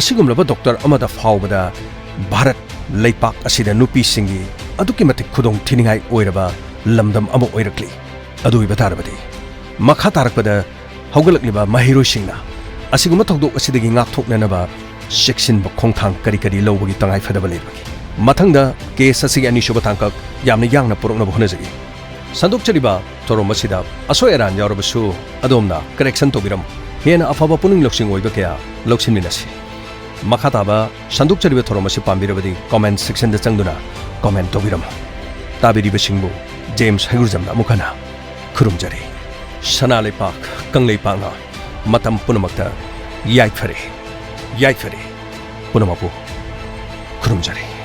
ꯑꯁꯤꯒꯨꯝꯂꯕ ꯗꯣꯛꯇꯔ ꯑꯃꯗ ꯐꯥꯎꯕꯗ ꯚꯥꯔꯠ ꯂꯩꯄꯥꯛ ꯑꯁꯤꯗ ꯅꯨꯄꯤꯁꯤꯡꯒꯤ ꯑꯗꯨꯛꯀꯤ ꯃꯇꯤꯛ ꯈꯨꯗꯣꯡ ꯊꯤꯅꯤꯡꯉꯥꯏ ꯑꯣꯏꯔꯕ ꯂꯝꯗꯝ ꯑꯃ ꯑꯣꯏꯔꯛꯂꯤ꯫ ꯑꯗꯨ ꯑꯣꯏꯕ ꯇꯥꯔꯕꯗꯤ ꯃꯈꯥ ꯇꯥꯔꯛꯄꯗ ꯍꯧꯒꯠꯂꯛꯂꯤꯕ ꯃꯍꯩꯔꯣꯏꯁꯤꯡꯅ ꯑꯁꯤꯒꯨꯝꯕ ꯊꯧꯗꯣꯛ ꯑꯁꯤꯗꯒꯤ ꯉꯥꯛꯊꯣꯛꯅꯅꯕ ꯆꯦꯛꯁꯤꯟꯕ ꯈꯣꯡꯊꯥꯡ ꯀꯔꯤ ꯀꯔꯤ ꯂꯧꯕꯒꯤ ꯇꯉꯥꯏꯐꯗꯕ ꯂꯩꯕꯒꯦ? ꯃꯊꯪꯗ ꯀꯦꯁ ꯑꯁꯤꯒꯤ ꯑꯅꯤꯁꯨꯕ ꯇꯥꯡꯀꯛ ꯌꯥꯝꯅ ꯌꯥꯡꯅ ꯄꯨꯔꯛꯅꯕ ꯍꯣꯠꯅꯖꯒꯦ꯫ ꯁꯟꯗꯣꯛꯆꯔꯤꯕ ꯊꯧꯔꯝ ꯑꯁꯤꯗ ꯑꯁꯣꯏ ꯑꯔꯥꯟ ꯌꯥꯎꯔꯕꯁꯨ ꯑꯗꯣꯝꯅ ꯀꯔꯦꯛꯁꯟ ꯇꯧꯕꯤꯔꯝꯃꯨ꯫ ꯍꯦꯟꯅ ꯑꯐꯕ ꯄꯨꯛꯅꯤꯡ ꯂꯧꯁꯤꯡ ꯑꯣꯏꯕ ꯀꯌꯥ ꯂꯧꯁꯤꯟꯃꯤꯟꯅꯁꯤ꯫ ꯃꯈꯥ ꯇꯥꯕ ꯁꯟꯗꯣꯛꯆꯔꯤꯕ ꯊꯧꯔꯝ ꯑꯁꯤ ꯄꯥꯝꯕꯤꯔꯕꯗꯤ ꯀꯣꯃꯦꯟ ꯁꯦꯛꯁꯟꯗ ꯆꯪꯗꯨꯅ ꯀꯣꯃꯦꯟ ꯇꯧꯕꯤꯔꯝꯃꯨ꯫ ꯇꯥꯕꯤꯔꯤꯕꯁꯤꯡꯕꯨ ꯖꯦꯝꯁ ꯍꯩꯒ꯭ꯔꯨꯖꯝꯅ ꯑꯃꯨꯛ ꯍꯟꯅ ꯈꯨꯔꯨꯝꯖꯔꯤ꯫ ꯁꯅꯥ ꯂꯩꯄꯥꯛ ꯀꯪꯂꯩꯄꯥꯛꯅ ꯃꯇꯝ ꯄꯨꯝꯅꯃꯛꯇ ꯌꯥꯏꯐꯔꯦ, ꯌꯥꯏꯐꯔꯦ꯫ ꯄꯨꯝꯅꯃꯛꯄꯨ ꯈꯨꯔꯨꯝꯖꯔꯤ꯫